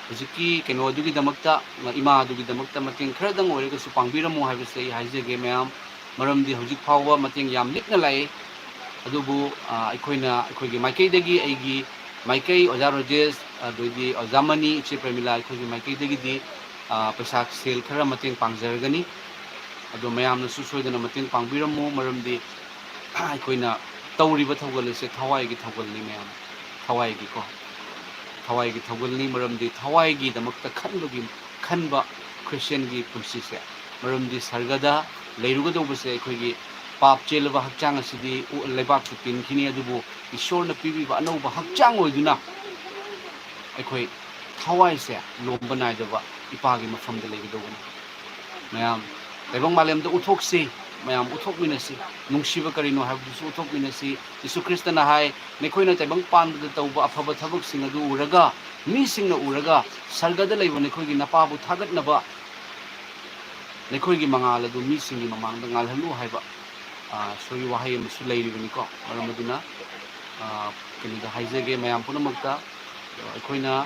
ꯍꯧꯖꯤꯛꯀꯤ ꯀꯩꯅꯣ ꯑꯗꯨꯒꯤꯗꯃꯛꯇ, ꯏꯃꯥ ꯑꯗꯨꯒꯤꯗꯃꯛꯇ ꯃꯇꯦꯡ ꯈꯔꯗꯪ ꯑꯣꯏꯔꯒꯁꯨ ꯄꯥꯡꯕꯤꯔꯝꯃꯨ ꯍꯥꯏꯕꯁꯦ ꯑꯩ ꯍꯥꯏꯖꯒꯦ ꯃꯌꯥꯝ꯫ ꯃꯔꯝꯗꯤ ꯍꯧꯖꯤꯛ ꯐꯥꯎꯕ ꯃꯇꯦꯡ ꯌꯥꯝ ꯂꯤꯛꯅ ꯂꯥꯛꯏ꯫ ꯑꯗꯨꯕꯨ, ꯑ, ꯑꯩꯈꯣꯏꯅ, ꯑꯩꯈꯣꯏꯒꯤ ꯃꯥꯏꯀꯩꯗꯒꯤ, ꯑꯩꯒꯤ ꯃꯥꯏꯀꯩ, ꯑꯣꯖꯥ ꯔꯣꯖꯦꯁ, ꯑꯗꯩꯗꯤ ꯑꯣꯖꯥ ꯃꯅꯤ, ꯏꯆꯦ ꯄ꯭ꯔꯦꯃꯤꯂꯥ, ꯑꯩꯈꯣꯏꯒꯤ ꯃꯥꯏꯀꯩꯗꯒꯤꯗꯤ, ꯑ, ꯄꯩꯁꯥ ꯁꯦꯜ ꯈꯔ ꯃꯇꯦꯡ ꯄꯥꯡꯖꯔꯒꯅꯤ꯫ ꯑꯗꯣ ꯃꯌꯥꯝꯅꯁꯨ ꯁꯣꯏꯗꯅ ꯃꯇꯦꯡ ꯄꯥꯡꯕꯤꯔꯝꯃꯨ, ꯃꯔꯝꯗꯤ ꯑꯩꯈꯣꯏꯅ ꯇꯧꯔꯤꯕ ꯊꯧꯒꯜ ꯑꯁꯦ ꯊꯋꯥꯏꯒꯤ ꯊꯧꯒꯜꯅꯤ ꯃꯌꯥꯝ, ꯊꯋꯥꯏꯒꯤꯀꯣ, ꯊꯋꯥꯏꯒꯤ ꯊꯧꯒꯜꯅꯤ꯫ ꯃꯔꯝꯗꯤ ꯊꯋꯥꯏꯒꯤꯗꯃꯛꯇ ꯈꯟꯕꯒꯤ, ꯈꯟꯕ ꯈ꯭ꯔꯤꯁꯇꯤꯌꯥꯟꯒꯤ ꯄꯨꯟꯁꯤꯁꯦ, ꯃꯔꯝꯗꯤ ꯁꯔꯒꯗ ꯂꯩꯔꯨꯒꯗꯧꯕꯁꯦ ꯑꯩꯈꯣꯏꯒꯤ ꯄꯥꯞ ꯆꯦꯜꯂꯕ ꯍꯛꯆꯥꯡ ꯑꯁꯤꯗꯤ ꯎ-, ꯂꯩꯕꯥꯛꯇ ꯇꯤꯟꯈꯤꯅꯤ, ꯑꯗꯨꯕꯨ ꯏꯁꯣꯔꯅ ꯄꯤꯕꯤꯕ ꯑꯅꯧꯕ ꯍꯛꯆꯥꯡ ꯑꯣꯏꯗꯨꯅ ꯑꯩꯈꯣꯏ ꯊꯋꯥꯏꯁꯦ ꯂꯣꯝꯕ ꯅꯥꯏꯗꯕ ꯏꯄꯥꯒꯤ ꯃꯐꯝꯗ ꯂꯩꯒꯗꯧꯕꯅꯤ꯫ ꯃꯌꯥꯝ ꯇꯥꯏꯕꯪ ꯃꯥꯂꯦꯝꯗ ꯎꯠꯊꯣꯛꯁꯤ, ꯃꯌꯥꯝ ꯎꯠꯊꯣꯛꯃꯤꯟꯅꯁꯤ꯫ ꯅꯨꯡꯁꯤꯕ ꯀꯔꯤꯅꯣ ꯍꯥꯏꯕꯗꯨꯁꯨ ꯎꯠꯊꯣꯛꯃꯤꯟꯅꯁꯤ꯫ ꯖꯤꯁꯨ ꯈ꯭ꯔꯤꯁꯇꯅ ꯍꯥꯏ, "ꯅꯈꯣꯏꯅ ꯇꯥꯏꯕꯪ ꯄꯥꯟꯕꯗ ꯇꯧꯕ ꯑꯐꯕ ꯊꯕꯛꯁꯤꯡ ꯑꯗꯨ ꯎꯔꯒ, ꯃꯤꯁꯤꯡꯅ ꯎꯔꯒ, ꯁꯔꯒꯗ ꯂꯩꯕ ꯅꯈꯣꯏꯒꯤ ꯅꯄꯥꯕꯨ ꯊꯥꯒꯠꯅꯕ ꯅꯈꯣꯏꯒꯤ ꯃꯉꯥꯜ ꯑꯗꯨ ꯃꯤꯁꯤꯡꯒꯤ ꯃꯃꯥꯡꯗ ꯉꯥꯜꯍꯜꯂꯨ" ꯍꯥꯏꯕ, ꯑ, ꯏꯁꯣꯔꯒꯤ ꯋꯥꯍꯩ ꯑꯃꯁꯨ ꯂꯩꯔꯤꯕꯅꯤꯀꯣ꯫ ꯃꯔꯝ ꯑꯗꯨꯅ, ꯑ, ꯀꯩꯅꯣꯗ ꯍꯥꯏꯖꯒꯦ ꯃꯌꯥꯝ ꯄꯨꯝꯅꯃꯛꯇ, ꯑ, ꯑꯩꯈꯣꯏꯅ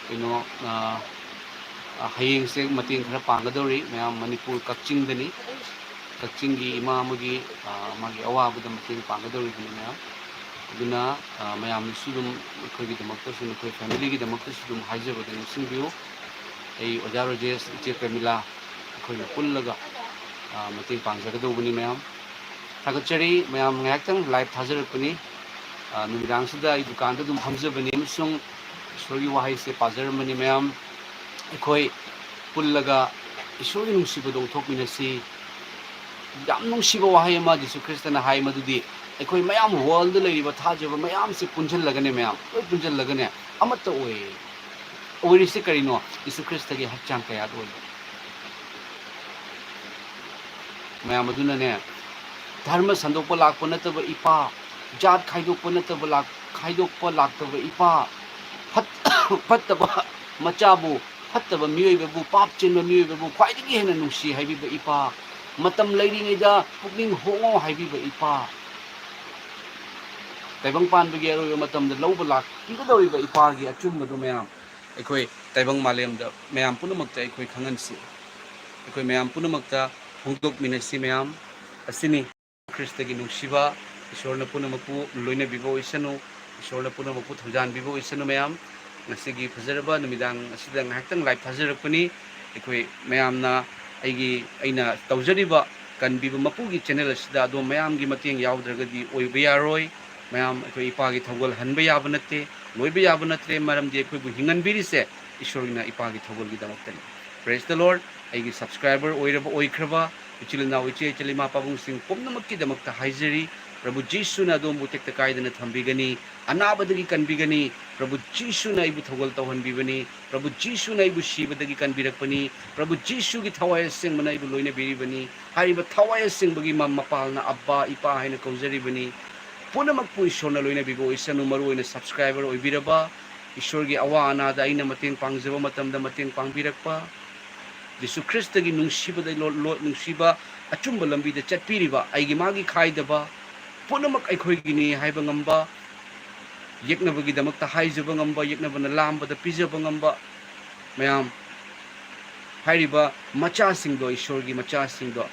ꯀꯩꯅꯣ, ꯑ, ꯑ, ꯍꯌꯦꯡꯁꯦ ꯃꯇꯦꯡ ꯈꯔ ꯄꯥꯡꯒꯗꯧꯔꯤ ꯃꯌꯥꯝ, ꯃꯅꯤꯄꯨꯔ ꯀꯛꯆꯤꯡꯗꯅꯤ꯫ ꯀꯛꯆꯤꯡꯒꯤ ꯏꯃꯥ ꯑꯃꯒꯤ, ꯑ, ꯃꯥꯒꯤ ꯑꯋꯥꯕꯗ ꯃꯇꯦꯡ ꯄꯥꯡꯒꯗꯧꯔꯤꯕꯅꯤ ꯃꯌꯥꯝ꯫ ꯑꯗꯨꯅ, ꯑ, ꯃꯌꯥꯝꯅꯁꯨ ꯑꯗꯨꯝ ꯑꯩꯈꯣꯏꯒꯤꯗꯃꯛꯇꯁꯨ, ꯑꯩꯈꯣꯏ ꯐꯦꯃꯤꯂꯤꯒꯤꯗꯃꯛꯇꯁꯨ ꯑꯗꯨꯝ ꯍꯥꯏꯖꯕꯗ ꯅꯤꯡꯁꯤꯡꯕꯤꯌꯨ꯫ ꯑꯩ ꯑꯣꯖꯥ ꯔꯣꯖꯦꯁ, ꯏꯆꯦ ꯄ꯭ꯔꯦꯃꯤꯂꯥ, ꯑꯩꯈꯣꯏꯅ ꯄꯨꯜꯂꯒ, ꯑ, ꯃꯇꯦꯡ ꯄꯥꯡꯖꯒꯗꯧꯕꯅꯤ ꯃꯌꯥꯝ꯫ ꯊꯥꯒꯠꯆꯔꯤ ꯃꯌꯥꯝ, ꯉꯥꯏꯍꯥꯛꯇꯪ ꯂꯥꯏꯚ ꯊꯥꯖꯔꯛꯄꯅꯤ꯫ ꯑ, ꯅꯨꯃꯤꯗꯥꯡꯁꯤꯗ ꯑꯩ ꯗꯨꯀꯥꯟꯗ ꯑꯗꯨꯝ ꯐꯝꯖꯕꯅꯤ ꯑꯃꯁꯨꯡ ꯏꯁꯣꯔꯒꯤ ꯋꯥꯍꯩꯁꯦ ꯄꯥꯖꯔꯝꯕꯅꯤ ꯃꯌꯥꯝ꯫ ꯑꯩꯈꯣꯏ ꯄꯨꯜꯂꯒ ꯏꯁꯣꯔꯒꯤ ꯅꯨꯡꯁꯤꯕꯗꯣ ꯎꯠꯊꯣꯛꯃꯤꯟꯅꯁꯤ꯫ ꯌꯥꯝ ꯅꯨꯡꯁꯤꯕ ꯋꯥꯍꯩ ꯑꯃ ꯖꯤꯁꯨ ꯈ꯭ꯔꯤꯁꯇꯅ ꯍꯥꯏ, ꯃꯗꯨꯗꯤ ꯑꯩꯈꯣꯏ ꯃꯌꯥꯝ ꯋꯥꯔꯜꯗ ꯂꯩꯔꯤꯕ ꯊꯥꯖꯕ ꯃꯌꯥꯝꯁꯦ ꯄꯨꯟꯁꯤꯜꯂꯒꯅꯦ ꯃꯌꯥꯝ, ꯂꯣꯏ ꯄꯨꯟꯁꯤꯜꯂꯒꯅꯦ ꯑꯃꯠꯇ ꯑꯣꯏ꯫ ꯑꯣꯏꯔꯤꯁꯦ ꯀꯔꯤꯅꯣ? ꯖꯤꯁꯨ ꯈ꯭ꯔꯤꯁꯇꯒꯤ ꯍꯛꯆꯥꯡ ꯀꯌꯥꯗ ꯑꯣꯏꯕ꯫ ꯃꯌꯥꯝ ꯑꯗꯨꯅꯅꯦ, ꯙꯔꯃ ꯁꯟꯗꯣꯛꯄ ꯂꯥꯛꯄ ꯅꯠꯇꯕ ꯏꯄꯥ, ꯖꯥꯠ ꯈꯥꯏꯗꯣꯛꯄ ꯅꯠꯇꯕ ꯂꯥꯛ-, ꯈꯥꯏꯗꯣꯛꯄ ꯂꯥꯛꯇꯕ ꯏꯄꯥ, ꯐꯠ-, ꯐꯠꯇꯕ ꯃꯆꯥꯕꯨ, ꯐꯠꯇꯕ ꯃꯤꯑꯣꯏꯕꯕꯨ, ꯄꯥꯞ ꯆꯦꯟꯕ ꯃꯤꯑꯣꯏꯕꯕꯨ ꯈ꯭ꯋꯥꯏꯗꯒꯤ ꯍꯦꯟꯅ ꯅꯨꯡꯁꯤ ꯍꯥꯏꯕꯤꯕ ꯏꯄꯥ, ꯃꯇꯝ ꯂꯩꯔꯤꯉꯩꯗ ꯄꯨꯛꯅꯤꯡ ꯍꯣꯡꯉꯣ ꯍꯥꯏꯕꯤꯕ ꯏꯄꯥ, ꯇꯥꯏꯕꯪ ꯄꯥꯟꯕꯒꯤ ꯑꯔꯣꯏꯕ ꯃꯇꯝꯗ ꯂꯧꯕ ꯂꯥꯛꯄꯤꯒꯗꯧꯔꯤꯕ ꯏꯄꯥꯒꯤ ꯑꯆꯨꯝꯕꯗꯨ ꯃꯌꯥꯝ ꯑꯩꯈꯣꯏ ꯇꯥꯏꯕꯪ ꯃꯥꯂꯦꯝꯗ ꯃꯌꯥꯝ ꯄꯨꯝꯅꯃꯛꯇ ꯑꯩꯈꯣꯏ ꯈꯪꯍꯟꯁꯤ꯫ ꯑꯩꯈꯣꯏ ꯃꯌꯥꯝ ꯄꯨꯝꯅꯃꯛꯇ ꯐꯣꯡꯗꯣꯛꯃꯤꯟꯅꯁꯤ ꯃꯌꯥꯝ꯫ ꯑꯁꯤꯅꯤ꯫ ꯈ꯭ꯔꯤꯁꯇꯒꯤ ꯅꯨꯡꯁꯤꯕ, ꯏꯁꯣꯔꯅ ꯄꯨꯝꯅꯃꯛꯄꯨ ꯂꯣꯏꯅꯕꯤꯕ ꯑꯣꯏꯁꯅꯨ, ꯏꯁꯣꯔꯅ ꯄꯨꯝꯅꯃꯛꯄꯨ ꯊꯧꯖꯥꯟꯕꯤꯕ ꯑꯣꯏꯁꯅꯨ ꯃꯌꯥꯝ꯫ ꯉꯁꯤꯒꯤ ꯐꯖꯔꯕ ꯅꯨꯃꯤꯗꯥꯡ ꯑꯁꯤꯗ ꯉꯥꯏꯍꯥꯛꯇꯪ live ꯊꯥꯖꯔꯛꯄꯅꯤ꯫ ꯑꯩꯈꯣꯏ ꯃꯌꯥꯝꯅ ꯑꯩꯒꯤ, ꯑꯩꯅ ꯇꯧꯖꯔꯤꯕ ꯀꯟꯕꯤꯕ ꯃꯄꯨꯒꯤ channel ꯑꯁꯤꯗ ꯑꯗꯣꯝ ꯃꯌꯥꯝꯒꯤ ꯃꯇꯦꯡ ꯌꯥꯎꯗ꯭ꯔꯒꯗꯤ ꯑꯣꯏꯕ ꯌꯥꯔꯣꯏ꯫ ꯃꯌꯥꯝ ꯑꯩꯈꯣꯏ ꯏꯄꯥꯒꯤ ꯊꯧꯒꯜ ꯍꯟꯕ ꯌꯥꯕ ꯅꯠꯇꯦ, ꯂꯣꯏꯕ ꯌꯥꯕ ꯅꯠꯇ꯭ꯔꯦ, ꯃꯔꯝꯗꯤ ꯑꯩꯈꯣꯏꯕꯨ ꯍꯤꯡꯍꯟꯕꯤꯔꯤꯁꯦ ꯏꯁꯣꯔꯅ ꯏꯄꯥꯒꯤ ꯊꯧꯒꯜꯒꯤꯗꯃꯛꯇꯅꯤ꯫ Praise the Lord꯫ ꯑꯩꯒꯤ subscriber ꯑꯣꯏꯔꯕ ꯑꯣꯏꯈ꯭ꯔꯕ ꯏꯆꯤꯜ ꯏꯅꯥꯎ, ꯏꯆꯦ ꯏꯆꯜ, ꯏꯃꯥ ꯄꯥꯕꯨꯡꯁꯤꯡ ꯄꯨꯝꯅꯃꯛꯀꯤꯗꯃꯛꯇ ꯍꯥꯏꯖꯔꯤ, ꯄ꯭ꯔꯚꯨ ꯖꯤꯁꯨꯅ ꯑꯗꯣꯝꯕꯨ ꯇꯦꯛꯇ ꯀꯥꯏꯗꯅ ꯊꯝꯕꯤꯒꯅꯤ, ꯑꯅꯥꯕꯗꯒꯤ ꯀꯟꯕꯤꯒꯅꯤ꯫ ꯄ꯭ꯔꯚꯨ ꯖꯤꯁꯨꯅ ꯑꯩꯕꯨ ꯊꯧꯒꯜ ꯇꯧꯍꯟꯕꯤꯕꯅꯤ, ꯄ꯭ꯔꯚꯨ ꯖꯤꯁꯨꯅ ꯑꯩꯕꯨ ꯁꯤꯕꯗꯒꯤ ꯀꯟꯕꯤꯔꯛꯄꯅꯤ, ꯄ꯭ꯔꯚꯨ ꯖꯤꯁꯨꯒꯤ ꯊꯋꯥꯏ ꯑꯁꯦꯡꯕꯅ ꯑꯩꯕꯨ ꯂꯣꯏꯅꯕꯤꯔꯤꯕꯅꯤ꯫ ꯍꯥꯏꯔꯤꯕ ꯊꯋꯥꯏ ꯑꯁꯦꯡꯕꯒꯤ ꯃ-, ꯃꯄꯥꯜꯅ ꯑꯕ꯭ꯕꯥ, ꯏꯄꯥ ꯍꯥꯏꯅ ꯀꯧꯖꯔꯤꯕꯅꯤ꯫ ꯄꯨꯝꯅꯃꯛꯄꯨ ꯏꯁꯣꯔꯅ ꯂꯣꯏꯅꯕꯤꯕ ꯑꯣꯏꯁꯅꯨ, ꯃꯔꯨꯑꯣꯏꯅ subscriber ꯑꯣꯏꯕꯤꯔꯕ, ꯏꯁꯣꯔꯒꯤ ꯑꯋꯥ ꯑꯅꯥꯗ ꯑꯩꯅ ꯃꯇꯦꯡ ꯄꯥꯡꯖꯕ ꯃꯇꯝꯗ ꯃꯇꯦꯡ ꯄꯥꯡꯕꯤꯔꯛꯄ, ꯖꯤꯁꯨ ꯈ꯭ꯔꯤꯁꯇꯒꯤ ꯅꯨꯡꯁꯤꯕꯗ ꯂꯣ-, ꯂꯣ-, ꯅꯨꯡꯁꯤꯕ ꯑꯆꯨꯝꯕ ꯂꯝꯕꯤꯗ ꯆꯠꯄꯤꯔꯤꯕ ꯑꯩꯒꯤ ꯃꯥꯒꯤ ꯈꯥꯏꯗꯕ, ꯄꯨꯝꯅꯃꯛ ꯑꯩꯈꯣꯏꯒꯤꯅꯤ ꯍꯥꯏꯕ ꯉꯝꯕ, ꯌꯦꯛꯅꯕꯒꯤꯗꯃꯛꯇ ꯍꯥꯏꯖꯕ ꯉꯝꯕ, ꯌꯦꯛꯅꯕꯅ ꯂꯥꯝꯕꯗ ꯄꯤꯖꯕ ꯉꯝꯕ ꯃꯌꯥꯝ, ꯍꯥꯏꯔꯤꯕ ꯃꯆꯥꯁꯤꯡꯗꯣ, ꯏꯁꯣꯔꯒꯤ ꯃꯆꯥꯁꯤꯡꯗꯣ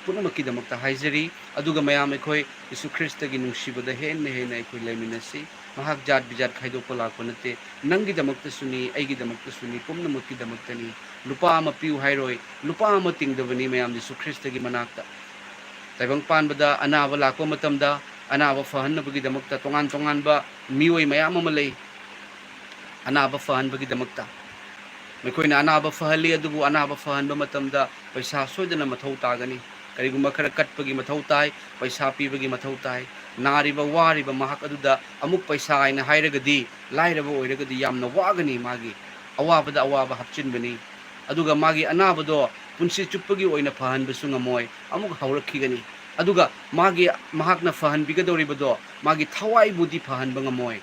ꯄꯨꯝꯅꯃꯛꯀꯤꯗꯃꯛꯇ ꯍꯥꯏꯖꯔꯤ꯫ ꯑꯗꯨꯒ ꯃꯌꯥꯝ ꯑꯩꯈꯣꯏ ꯖꯤꯁꯨ ꯈ꯭ꯔꯤꯁꯇꯒꯤ ꯅꯨꯡꯁꯤꯕꯗ ꯍꯦꯟꯅ ꯍꯦꯟꯅ ꯑꯩꯈꯣꯏ ꯂꯩꯃꯤꯟꯅꯁꯤ꯫ ꯃꯍꯥꯛ ꯖꯥꯠ ꯕꯤꯖꯥꯠ ꯈꯥꯏꯗꯣꯛꯄ ꯂꯥꯛꯄ ꯅꯠꯇꯦ꯫ ꯅꯪꯒꯤꯗꯃꯛꯇꯁꯨꯅꯤ, ꯑꯩꯒꯤꯗꯃꯛꯇꯁꯨꯅꯤ, ꯄꯨꯝꯅꯃꯛꯀꯤꯗꯃꯛꯇꯅꯤ꯫ ꯂꯨꯄꯥ ꯑꯃ ꯄꯤꯌꯨ ꯍꯥꯏꯔꯣꯏ, ꯂꯨꯄꯥ ꯑꯃ ꯇꯤꯡꯗꯕꯅꯤ ꯃꯌꯥꯝ ꯖꯤꯁꯨ ꯈ꯭ꯔꯤꯁꯇꯒꯤ ꯃꯅꯥꯛꯇ꯫ ꯇꯥꯏꯕꯪ ꯄꯥꯟꯕꯗ ꯑꯅꯥꯕ ꯂꯥꯛꯄ ꯃꯇꯝꯗ ꯑꯅꯥꯕ ꯐꯍꯟꯅꯕꯒꯤꯗꯃꯛꯇ ꯇꯣꯉꯥꯟ ꯇꯣꯉꯥꯟꯕ ꯃꯤꯑꯣꯏ ꯃꯌꯥꯝ ꯑꯃ ꯂꯩ꯫ ꯑꯅꯥꯕ ꯐꯍꯟꯕꯒꯤꯗꯃꯛꯇ ꯃꯈꯣꯏꯅ ꯑꯅꯥꯕ ꯐꯍꯜꯂꯤ, ꯑꯗꯨꯕꯨ ꯑꯅꯥꯕ ꯐꯍꯟꯕ ꯃꯇꯝꯗ ꯄꯩꯁꯥ ꯁꯣꯏꯗꯅ ꯃꯊꯧ ꯇꯥꯒꯅꯤ꯫ ꯀꯔꯤꯒꯨꯝꯕ ꯈꯔ ꯀꯠꯄꯒꯤ ꯃꯊꯧ ꯇꯥꯏ, ꯄꯩꯁꯥ ꯄꯤꯕꯒꯤ ꯃꯊꯧ ꯇꯥꯏ꯫ ꯅꯥꯔꯤꯕ, ꯋꯥꯔꯤꯕ ꯃꯍꯥꯛ ꯑꯗꯨꯗ ꯑꯃꯨꯛ ꯄꯩꯁꯥ ꯍꯥꯏꯅ ꯍꯥꯏꯔꯒꯗꯤ, ꯂꯥꯏꯔꯕ ꯑꯣꯏꯔꯒꯗꯤ ꯌꯥꯝꯅ ꯋꯥꯒꯅꯤ, ꯃꯥꯒꯤ ꯑꯋꯥꯕꯗ ꯑꯋꯥꯕ ꯍꯥꯞꯆꯤꯟꯕꯅꯤ꯫ ꯑꯗꯨꯒ ꯃꯥꯒꯤ ꯑꯅꯥꯕꯗꯣ ꯄꯨꯟꯁꯤ ꯆꯨꯞꯄꯒꯤ ꯑꯣꯏꯅ ꯐꯍꯟꯕꯁꯨ ꯉꯝꯃꯣꯏ, ꯑꯃꯨꯛ ꯍꯧꯔꯛꯈꯤꯒꯅꯤ꯫ ꯑꯗꯨꯒ ꯃꯥꯒꯤ, ꯃꯍꯥꯛꯅ ꯐꯍꯟꯕꯤꯒꯗꯧꯔꯤꯕꯗꯣ ꯃꯥꯒꯤ ꯊꯋꯥꯏꯕꯨꯗꯤ ꯐꯍꯟꯕ ꯉꯝꯃꯣꯏ꯫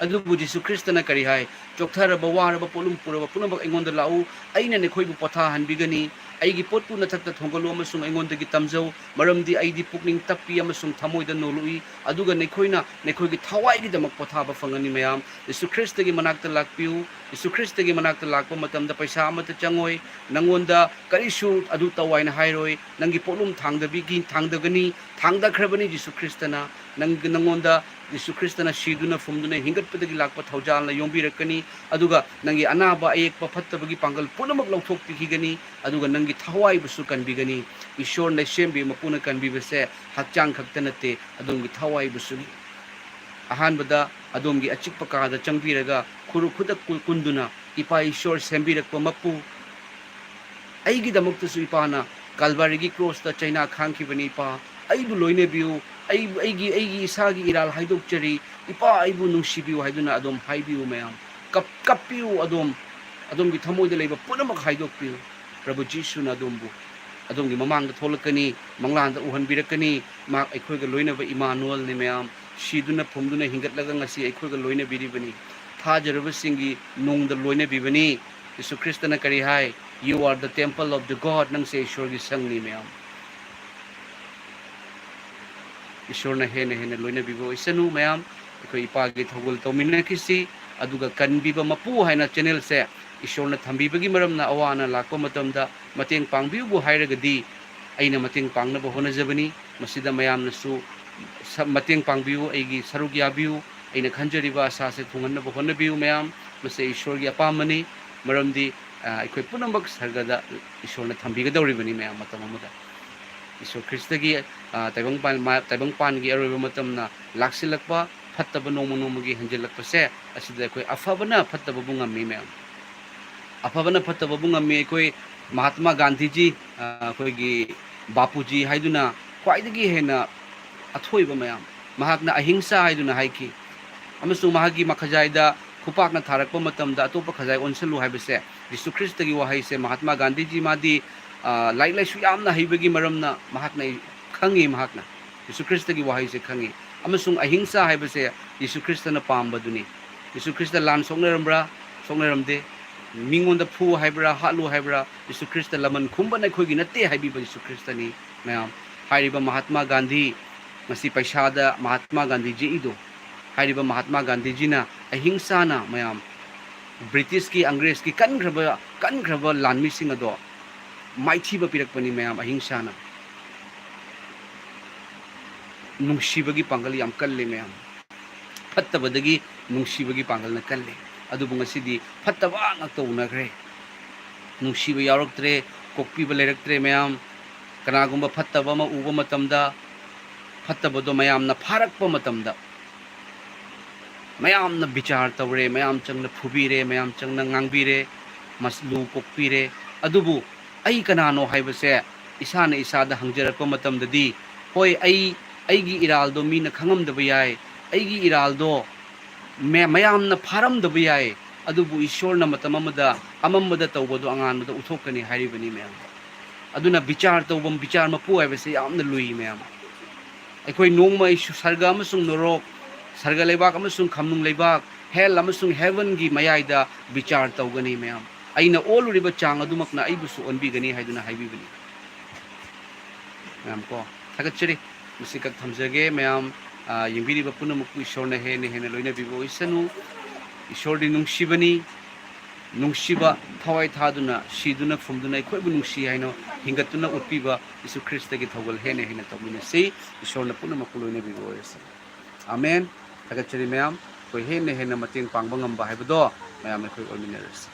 ꯑꯗꯨꯕꯨ ꯖꯤꯁꯨ ꯈ꯭ꯔꯤꯁꯇꯅ ꯀꯔꯤ ꯍꯥꯏ? "ꯆꯣꯛꯊꯔꯕ, ꯋꯥꯔꯕ, ꯄꯣꯠꯂꯨꯝ ꯄꯨꯔꯕ ꯄꯨꯝꯅꯃꯛ ꯑꯩꯉꯣꯟꯗ ꯂꯥꯛꯎ, ꯑꯩꯅ ꯅꯈꯣꯏꯕꯨ ꯄꯣꯊꯥꯍꯟꯕꯤꯒꯅꯤ꯫ ꯑꯩꯒꯤ ꯄꯣꯠꯄꯨ ꯅꯊꯛꯇ ꯊꯣꯡꯒꯠꯂꯨ ꯑꯃꯁꯨꯡ ꯑꯩꯉꯣꯟꯗꯒꯤ ꯇꯝꯖꯧ, ꯃꯔꯝꯗꯤ ꯑꯩꯗꯤ ꯄꯨꯛꯅꯤꯡ ꯇꯞꯄꯤ ꯑꯃꯁꯨꯡ ꯊꯃꯣꯏꯗ ꯅꯣꯜꯂꯨꯛꯏ, ꯑꯗꯨꯒ ꯅꯈꯣꯏꯅ ꯅꯈꯣꯏꯒꯤ ꯊꯋꯥꯏꯒꯤꯗꯃꯛ ꯄꯣꯊꯥꯕ ꯐꯪꯒꯅꯤ꯫" ꯃꯌꯥꯝ, ꯖꯤꯁꯨ ꯈ꯭ꯔꯤꯁꯇꯒꯤ ꯃꯅꯥꯛꯇ ꯂꯥꯛꯄꯤꯌꯨ꯫ ꯖꯤꯁꯨ ꯈ꯭ꯔꯤꯁꯇꯒꯤ ꯃꯅꯥꯛꯇ ꯂꯥꯛꯄ ꯃꯇꯝꯗ ꯄꯩꯁꯥ ꯑꯃꯠꯇ ꯆꯪꯉꯣꯏ꯫ ꯅꯪꯉꯣꯟꯗ ꯀꯔꯤꯁꯨ ꯑꯗꯨ ꯇꯧ ꯍꯥꯏꯅ ꯍꯥꯏꯔꯣꯏ꯫ ꯅꯪꯒꯤ ꯄꯣꯠꯂꯨꯝ ꯊꯥꯡꯗꯕꯤꯒꯤ, ꯊꯥꯡꯗꯒꯅꯤ, ꯊꯥꯡꯗꯈ꯭ꯔꯕꯅꯤ ꯖꯤꯁꯨ ꯈ꯭ꯔꯤꯁꯇꯅ꯫ ꯅꯪ, ꯅꯪꯉꯣꯟꯗ ꯖꯤꯁꯨ ꯈ꯭ꯔꯤꯁꯇꯅ ꯁꯤꯗꯨꯅ ꯐꯨꯝꯗꯨꯅ ꯍꯤꯡꯒꯠꯄꯗꯒꯤ ꯂꯥꯛꯄ ꯊꯧꯖꯥꯜꯅ ꯌꯣꯝꯕꯤꯔꯛꯀꯅꯤ, ꯑꯗꯨꯒ ꯅꯪꯒꯤ ꯑꯅꯥꯕ ꯑꯌꯦꯛꯄ ꯐꯠꯇꯕꯒꯤ ꯄꯥꯡꯒꯜ ꯄꯨꯝꯅꯃꯛ ꯂꯧꯊꯣꯛꯄꯤꯈꯤꯒꯅꯤ, ꯑꯗꯨꯒ ꯅꯪꯒꯤ ꯊꯋꯥꯏꯕꯨꯁꯨ ꯀꯟꯕꯤꯒꯅꯤ꯫ ꯏꯁꯣꯔꯅ ꯁꯦꯝꯕꯤꯕ ꯃꯄꯨꯅ ꯀꯟꯕꯤꯕꯁꯦ ꯍꯛꯆꯥꯡ ꯈꯛꯇ ꯅꯠꯇꯦ, ꯑꯗꯣꯝꯒꯤ ꯊꯋꯥꯏꯕꯨꯁꯨꯅꯤ꯫ ꯑꯍꯥꯟꯕꯗ ꯑꯗꯣꯝꯒꯤ ꯑꯆꯤꯛꯄ ꯀꯥꯗ ꯆꯪꯕꯤꯔꯒ ꯈꯨꯔꯨ ꯈꯨꯗꯛ ꯀꯨ-, ꯀꯨꯟꯗꯨꯅ, "ꯏꯄꯥ ꯏꯁꯣꯔ ꯁꯦꯝꯕꯤꯔꯛꯄ ꯃꯄꯨ, ꯑꯩꯒꯤꯗꯃꯛꯇꯁꯨ ꯏꯄꯥꯅ ꯀꯜꯚꯥꯔꯤꯒꯤ ꯀ꯭ꯔꯣꯁꯇ ꯆꯩꯅꯥ ꯈꯥꯡꯈꯤꯕꯅꯤ꯫ ꯏꯄꯥ, ꯑꯩꯕꯨ ꯂꯣꯏꯅꯕꯤꯌꯨ, ꯑꯩꯕꯨ, ꯑꯩꯒꯤ, ꯑꯩꯒꯤ ꯏꯁꯥꯒꯤ ꯏꯔꯥꯜ ꯍꯥꯏꯗꯣꯛꯆꯔꯤ, ꯏꯄꯥ, ꯑꯩꯕꯨ ꯅꯨꯡꯁꯤꯕꯤꯌꯨ" ꯍꯥꯏꯗꯨꯅ ꯑꯗꯣꯝ ꯍꯥꯏꯕꯤꯌꯨ ꯃꯌꯥꯝ꯫ ꯀꯞ-, ꯀꯞꯄꯤꯌꯨ ꯑꯗꯣꯝ, ꯑꯗꯣꯝꯒꯤ ꯊꯃꯣꯏꯗ ꯂꯩꯕ ꯄꯨꯝꯅꯃꯛ ꯍꯥꯏꯗꯣꯛꯄꯤꯌꯨ꯫ ꯄ꯭ꯔꯚꯨ ꯖꯤꯁꯨꯅ ꯑꯗꯣꯝꯕꯨ, ꯑꯗꯣꯝꯒꯤ ꯃꯃꯥꯡꯗ ꯊꯣꯛꯂꯛꯀꯅꯤ, ꯃꯪꯂꯥꯟꯗ ꯎꯍꯟꯕꯤꯔꯛꯀꯅꯤ꯫ ꯃꯍꯥꯛ ꯑꯩꯈꯣꯏꯒ ꯂꯣꯏꯅꯕ ꯏꯃꯥꯅꯨꯑꯦꯜꯅꯤ ꯃꯌꯥꯝ꯫ ꯁꯤꯗꯨꯅ ꯐꯨꯝꯗꯨꯅ ꯍꯤꯡꯒꯠꯂꯒ ꯉꯁꯤ ꯑꯩꯈꯣꯏꯒ ꯂꯣꯏꯅꯕꯤꯔꯤꯕꯅꯤ꯫ ꯊꯥꯖꯔꯕꯁꯤꯡꯒꯤ ꯅꯨꯡꯗ ꯂꯣꯏꯅꯕꯤꯕꯅꯤ꯫ ꯖꯤꯁꯨ ꯈ꯭ꯔꯤꯁꯇꯅ ꯀꯔꯤ ꯍꯥꯏ? "You are the temple of the God", ꯅꯪꯁꯦ ꯏꯁꯣꯔꯒꯤ ꯁꯪꯅꯤ ꯃꯌꯥꯝ꯫ ꯏꯁꯣꯔꯅ ꯍꯦꯟꯅ ꯍꯦꯟꯅ ꯂꯣꯏꯅꯕꯤꯕ ꯑꯣꯏꯁꯅꯨ ꯃꯌꯥꯝ꯫ ꯑꯩꯈꯣꯏ ꯏꯄꯥꯒꯤ ꯊꯧꯒꯜ ꯇꯧꯃꯤꯟꯅꯈꯤꯁꯤ꯫ ꯑꯗꯨꯒ ꯀꯟꯕꯤꯕ ꯃꯄꯨ ꯍꯥꯏꯅ ꯆꯦꯅꯦꯜꯁꯦ ꯏꯁꯣꯔꯅ ꯊꯝꯕꯤꯕꯒꯤ ꯃꯔꯝꯅ ꯑꯋꯥ ꯑꯅꯥ ꯂꯥꯛꯄ ꯃꯇꯝꯗ ꯃꯇꯦꯡ ꯄꯥꯡꯕꯤꯌꯨꯕꯨ ꯍꯥꯏꯔꯒꯗꯤ ꯑꯩꯅ ꯃꯇꯦꯡ ꯄꯥꯡꯅꯕ ꯍꯣꯠꯅꯖꯕꯅꯤ꯫ ꯃꯁꯤꯗ ꯃꯌꯥꯝꯅꯁꯨ ꯁ-, ꯃꯇꯦꯡ ꯄꯥꯡꯕꯤꯌꯨ, ꯑꯩꯒꯤ ꯁꯔꯨꯛ ꯌꯥꯕꯤꯌꯨ꯫ ꯑꯩꯅ ꯈꯟꯖꯔꯤꯕ ꯑꯁꯥꯁꯦ ꯊꯨꯡꯍꯟꯅꯕ ꯍꯣꯠꯅꯕꯤꯌꯨ ꯃꯌꯥꯝ꯫ ꯃꯁꯤ ꯏꯁꯣꯔꯒꯤ ꯑꯄꯥꯝꯕꯅꯤ꯫ ꯃꯔꯝꯗꯤ, ꯑ, ꯑꯩꯈꯣꯏ ꯄꯨꯝꯅꯃꯛ ꯁꯔꯒꯗ ꯏꯁꯣꯔꯅ ꯊꯝꯕꯤꯒꯗꯧꯔꯤꯕꯅꯤ ꯃꯌꯥꯝ ꯃꯇꯝ ꯑꯃꯗ꯫ ꯏꯁꯣꯔ ꯈ꯭ꯔꯤꯁꯇꯒꯤ, ꯑ, ꯇꯥꯏꯕꯪꯄꯥꯟ, ꯃꯥ-, ꯇꯥꯏꯕꯪꯄꯥꯟꯒꯤ ꯑꯔꯣꯏꯕ ꯃꯇꯝꯅ ꯂꯥꯛꯁꯤꯜꯂꯛꯄ, ꯐꯠꯇꯕ ꯅꯣꯡꯃ ꯅꯣꯡꯃꯒꯤ ꯍꯦꯟꯖꯤꯜꯂꯛꯄꯁꯦ, ꯑꯁꯤꯗ ꯑꯩꯈꯣꯏ ꯑꯐꯕꯅ ꯐꯠꯇꯕꯕꯨ ꯉꯝꯃꯤ ꯃꯌꯥꯝ꯫ ꯑꯐꯕꯅ ꯐꯠꯇꯕꯕꯨ ꯉꯝꯃꯤ꯫ ꯑꯩꯈꯣꯏ ꯃꯍꯥꯠꯃꯥ ꯒꯥꯟꯙꯤꯖꯤ, ꯑ, ꯑꯩꯈꯣꯏꯒꯤ ꯕꯥꯄꯨꯖꯤ ꯍꯥꯏꯗꯨꯅ ꯈ꯭ꯋꯥꯏꯗꯒꯤ ꯍꯦꯟꯅ ꯑꯊꯣꯏꯕ ꯃꯌꯥꯝ, ꯃꯍꯥꯛꯅ ꯑꯍꯤꯡꯁꯥ ꯍꯥꯏꯗꯨꯅ ꯍꯥꯏꯈꯤ꯫ ꯑꯃꯁꯨꯡ ꯃꯍꯥꯛꯀꯤ ꯃꯈꯖꯥꯏꯗ ꯈꯨꯄꯥꯛꯅ ꯊꯥꯔꯛꯄ ꯃꯇꯝꯗ ꯑꯇꯣꯞꯄ ꯈꯖꯥꯏ ꯑꯣꯟꯁꯤꯜꯂꯨ ꯍꯥꯏꯕꯁꯦ ꯖꯤꯁꯨ ꯈ꯭ꯔꯤꯁꯇꯒꯤ ꯋꯥꯍꯩꯁꯦ꯫ ꯃꯍꯥꯠꯃꯥ ꯒꯥꯟꯙꯤꯖꯤ ꯃꯥꯗꯤ, ꯑ, ꯂꯥꯏꯔꯤꯛ ꯂꯥꯏꯁꯨ ꯌꯥꯝꯅ ꯍꯩꯕꯒꯤ ꯃꯔꯝꯅ ꯃꯍꯥꯛꯅ ꯈꯪꯉꯤ ꯃꯍꯥꯛꯅ꯫ ꯖꯤꯁꯨ ꯈ꯭ꯔꯤꯁꯇꯒꯤ ꯋꯥꯍꯩꯁꯦ ꯈꯪꯉꯤ꯫ ꯑꯃꯁꯨꯡ ꯑꯍꯤꯡꯁꯥ ꯍꯥꯏꯕꯁꯦ ꯖꯤꯁꯨ ꯈ꯭ꯔꯤꯁꯇꯅ ꯄꯥꯝꯕꯗꯨꯅꯤ꯫ ꯖꯤꯁꯨ ꯈ꯭ꯔꯤꯁꯇ ꯂꯥꯟ ꯁꯣꯛꯅꯔꯝꯕ꯭ꯔꯥ? ꯁꯣꯛꯅꯔꯝꯗꯦ꯫ ꯃꯤꯉꯣꯟꯗ ꯐꯨ ꯍꯥꯏꯕ꯭ꯔꯥ, ꯍꯥꯠꯂꯨ ꯍꯥꯏꯕ꯭ꯔꯥ? ꯖꯤꯁꯨ ꯈ꯭ꯔꯤꯁꯇ ꯂꯃꯟ ꯈꯨꯝꯕꯅ ꯑꯩꯈꯣꯏꯒꯤ ꯅꯠꯇꯦ ꯍꯥꯏꯕꯤꯕ ꯖꯤꯁꯨ ꯈ꯭ꯔꯤꯁꯇꯅꯤ꯫ ꯃꯌꯥꯝ, ꯍꯥꯏꯔꯤꯕ ꯃꯍꯥꯠꯃꯥ ꯒꯥꯟꯙꯤ, ꯉꯁꯤ ꯄꯩꯁꯥꯗ ꯃꯍꯥꯠꯃꯥ ꯒꯥꯟꯙꯤꯖꯤ ꯏꯗꯣ, ꯍꯥꯏꯔꯤꯕ ꯃꯍꯥꯠꯃꯥ ꯒꯥꯟꯙꯤꯖꯤꯅ ꯑꯍꯤꯡꯁꯥꯅ, ꯃꯌꯥꯝ, ꯕ꯭ꯔꯤꯇꯤꯁꯀꯤ, ꯑꯪꯒ꯭ꯔꯦꯖꯀꯤ ꯀꯟꯈ꯭ꯔꯕ, ꯀꯟꯈ꯭ꯔꯕ ꯂꯥꯟꯃꯤꯁꯤꯡ ꯑꯗꯣ ꯃꯥꯏꯊꯤꯕ ꯄꯤꯔꯛꯄꯅꯤ, ꯃꯌꯥꯝ, ꯑꯍꯤꯡꯁꯥꯅ꯫ ꯅꯨꯡꯁꯤꯕꯒꯤ ꯄꯥꯡꯒꯜ ꯌꯥꯝ ꯀꯜꯂꯤ, ꯃꯌꯥꯝ꯫ ꯐꯠꯇꯕꯗꯒꯤ ꯅꯨꯡꯁꯤꯕꯒꯤ ꯄꯥꯡꯒꯜꯅ ꯀꯜꯂꯤ꯫ ꯑꯗꯨꯕꯨ ꯉꯁꯤꯗꯤ ꯐꯠꯇꯕ ꯉꯥꯛꯇ ꯎꯅꯈ꯭ꯔꯦ꯫ ꯅꯨꯡꯁꯤꯕ ꯌꯥꯎꯔꯛꯇ꯭ꯔꯦ, ꯀꯣꯛꯄꯤꯕ ꯂꯩꯔꯛꯇ꯭ꯔꯦ, ꯃꯌꯥꯝ꯫ ꯀꯅꯥꯒꯨꯝꯕ ꯐꯠꯇꯕ ꯑꯃ ꯎꯕ ꯃꯇꯝꯗ, ꯐꯠꯇꯕꯗꯣ ꯃꯌꯥꯝꯅ ꯐꯥꯔꯛꯄ ꯃꯇꯝꯗ, ꯃꯌꯥꯝꯅ ꯕꯤꯆꯥꯔ ꯇꯧꯔꯦ, ꯃꯌꯥꯝ ꯆꯪꯅ ꯐꯨꯕꯤꯔꯦ, ꯃꯌꯥꯝ ꯆꯪꯅ ꯉꯥꯡꯕꯤꯔꯦ, ꯃꯁ-, ꯂꯨ ꯀꯣꯛꯄꯤꯔꯦ꯫ ꯑꯗꯨꯕꯨ ꯑꯩ ꯀꯅꯥꯅꯣ ꯍꯥꯏꯕꯁꯦ ꯏꯁꯥꯅ ꯏꯁꯥꯗ ꯍꯪꯖꯔꯛꯄ ꯃꯇꯝꯗꯗꯤ, ꯍꯣꯏ, ꯑꯩ, ꯑꯩꯒꯤ ꯏꯔꯥꯜꯗꯣ ꯃꯤꯅ ꯈꯪꯉꯝꯗꯕ ꯌꯥꯏ, ꯑꯩꯒꯤ ꯏꯔꯥꯜꯗꯣ ꯃ-, ꯃꯌꯥꯝꯅ ꯐꯥꯔꯝꯗꯕ ꯌꯥꯏ, ꯑꯗꯨꯕꯨ ꯏꯁꯣꯔꯅ ꯃꯇꯝ ꯑꯃꯗ ꯑꯃꯝꯕꯗ ꯇꯧꯕꯗꯣ ꯑꯉꯥꯟꯕꯗ ꯎꯠꯊꯣꯛꯀꯅꯤ ꯍꯥꯏꯔꯤꯕꯅꯤ, ꯃꯌꯥꯝ꯫ ꯑꯗꯨꯅ ꯕꯤꯆꯥꯔ ꯇꯧꯐꯝ, ꯕꯤꯆꯥꯔ ꯃꯄꯨ ꯍꯥꯏꯕꯁꯦ ꯌꯥꯝꯅ ꯂꯨꯏ, ꯃꯌꯥꯝ꯫ ꯑꯩꯈꯣꯏ ꯅꯣꯡꯃ ꯁꯔꯒ ꯑꯃꯁꯨꯡ ꯅꯣꯔꯣꯛ, ꯁꯔꯒ ꯂꯩꯕꯥꯛ ꯑꯃꯁꯨꯡ ꯈꯝꯅꯨꯡ ꯂꯩꯕꯥꯛ, ꯍꯦꯜ ꯑꯃꯁꯨꯡ ꯍꯦꯚꯟꯒꯤ ꯃꯌꯥꯏꯗ ꯕꯤꯆꯥꯔ ꯇꯧꯒꯅꯤ, ꯃꯌꯥꯝ꯫ ꯑꯩꯅ ꯑꯣꯜꯂꯨꯔꯤꯕ ꯆꯥꯡ ꯑꯗꯨꯃꯛꯅ ꯑꯩꯕꯨꯁꯨ ꯑꯣꯟꯕꯤꯒꯅꯤ ꯍꯥꯏꯗꯨꯅ ꯍꯥꯏꯕꯤꯕꯅꯤ, ꯃꯌꯥꯝ ꯀꯣ꯫ ꯊꯥꯒꯠꯆꯔꯤ꯫ ꯃꯁꯤꯈꯛ ꯊꯝꯖꯒꯦ, ꯃꯌꯥꯝ꯫ ꯑ, ꯌꯦꯡꯕꯤꯔꯤꯕ ꯄꯨꯝꯅꯃꯛꯄꯨ ꯏꯁꯣꯔꯅ ꯍꯦꯟꯅ ꯍꯦꯟꯅ ꯂꯣꯏꯅꯕꯤꯕ ꯑꯣꯏꯁꯅꯨ꯫ ꯏꯁꯣꯔꯗꯤ ꯅꯨꯡꯁꯤꯕꯅꯤ꯫ ꯅꯨꯡꯁꯤꯕ ꯊꯋꯥꯏ ꯊꯥꯗꯨꯅ, ꯁꯤꯗꯨꯅ, ꯐꯨꯝꯗꯨꯅ ꯑꯩꯈꯣꯏꯕꯨ ꯅꯨꯡꯁꯤ ꯍꯥꯏꯅ ꯍꯤꯡꯒꯠꯇꯨꯅ ꯎꯠꯄꯤꯕ ꯖꯤꯁꯨ ꯈ꯭ꯔꯤꯁꯇꯒꯤ ꯊꯧꯒꯜ ꯍꯦꯟꯅ ꯍꯦꯟꯅ ꯇꯧꯃꯤꯟꯅꯁꯤ꯫ ꯏꯁꯣꯔꯅ ꯄꯨꯝꯅꯃꯛꯄꯨ ꯂꯣꯏꯅꯕꯤꯕ ꯑꯣꯏꯔꯁꯅꯨ꯫ ꯑꯃꯦꯟ꯫ ꯊꯥꯒꯠꯆꯔꯤ ꯃꯌꯥꯝ꯫ ꯑꯩꯈꯣꯏ ꯍꯦꯟꯅ ꯍꯦꯟꯅ ꯃꯇꯦꯡ ꯄꯥꯡꯕ ꯉꯝꯕ ꯍꯥꯏꯕꯗꯣ ꯃꯌꯥꯝ ꯑꯩꯈꯣꯏ ꯑꯣꯏꯃꯤꯟꯅꯔꯁꯤ꯫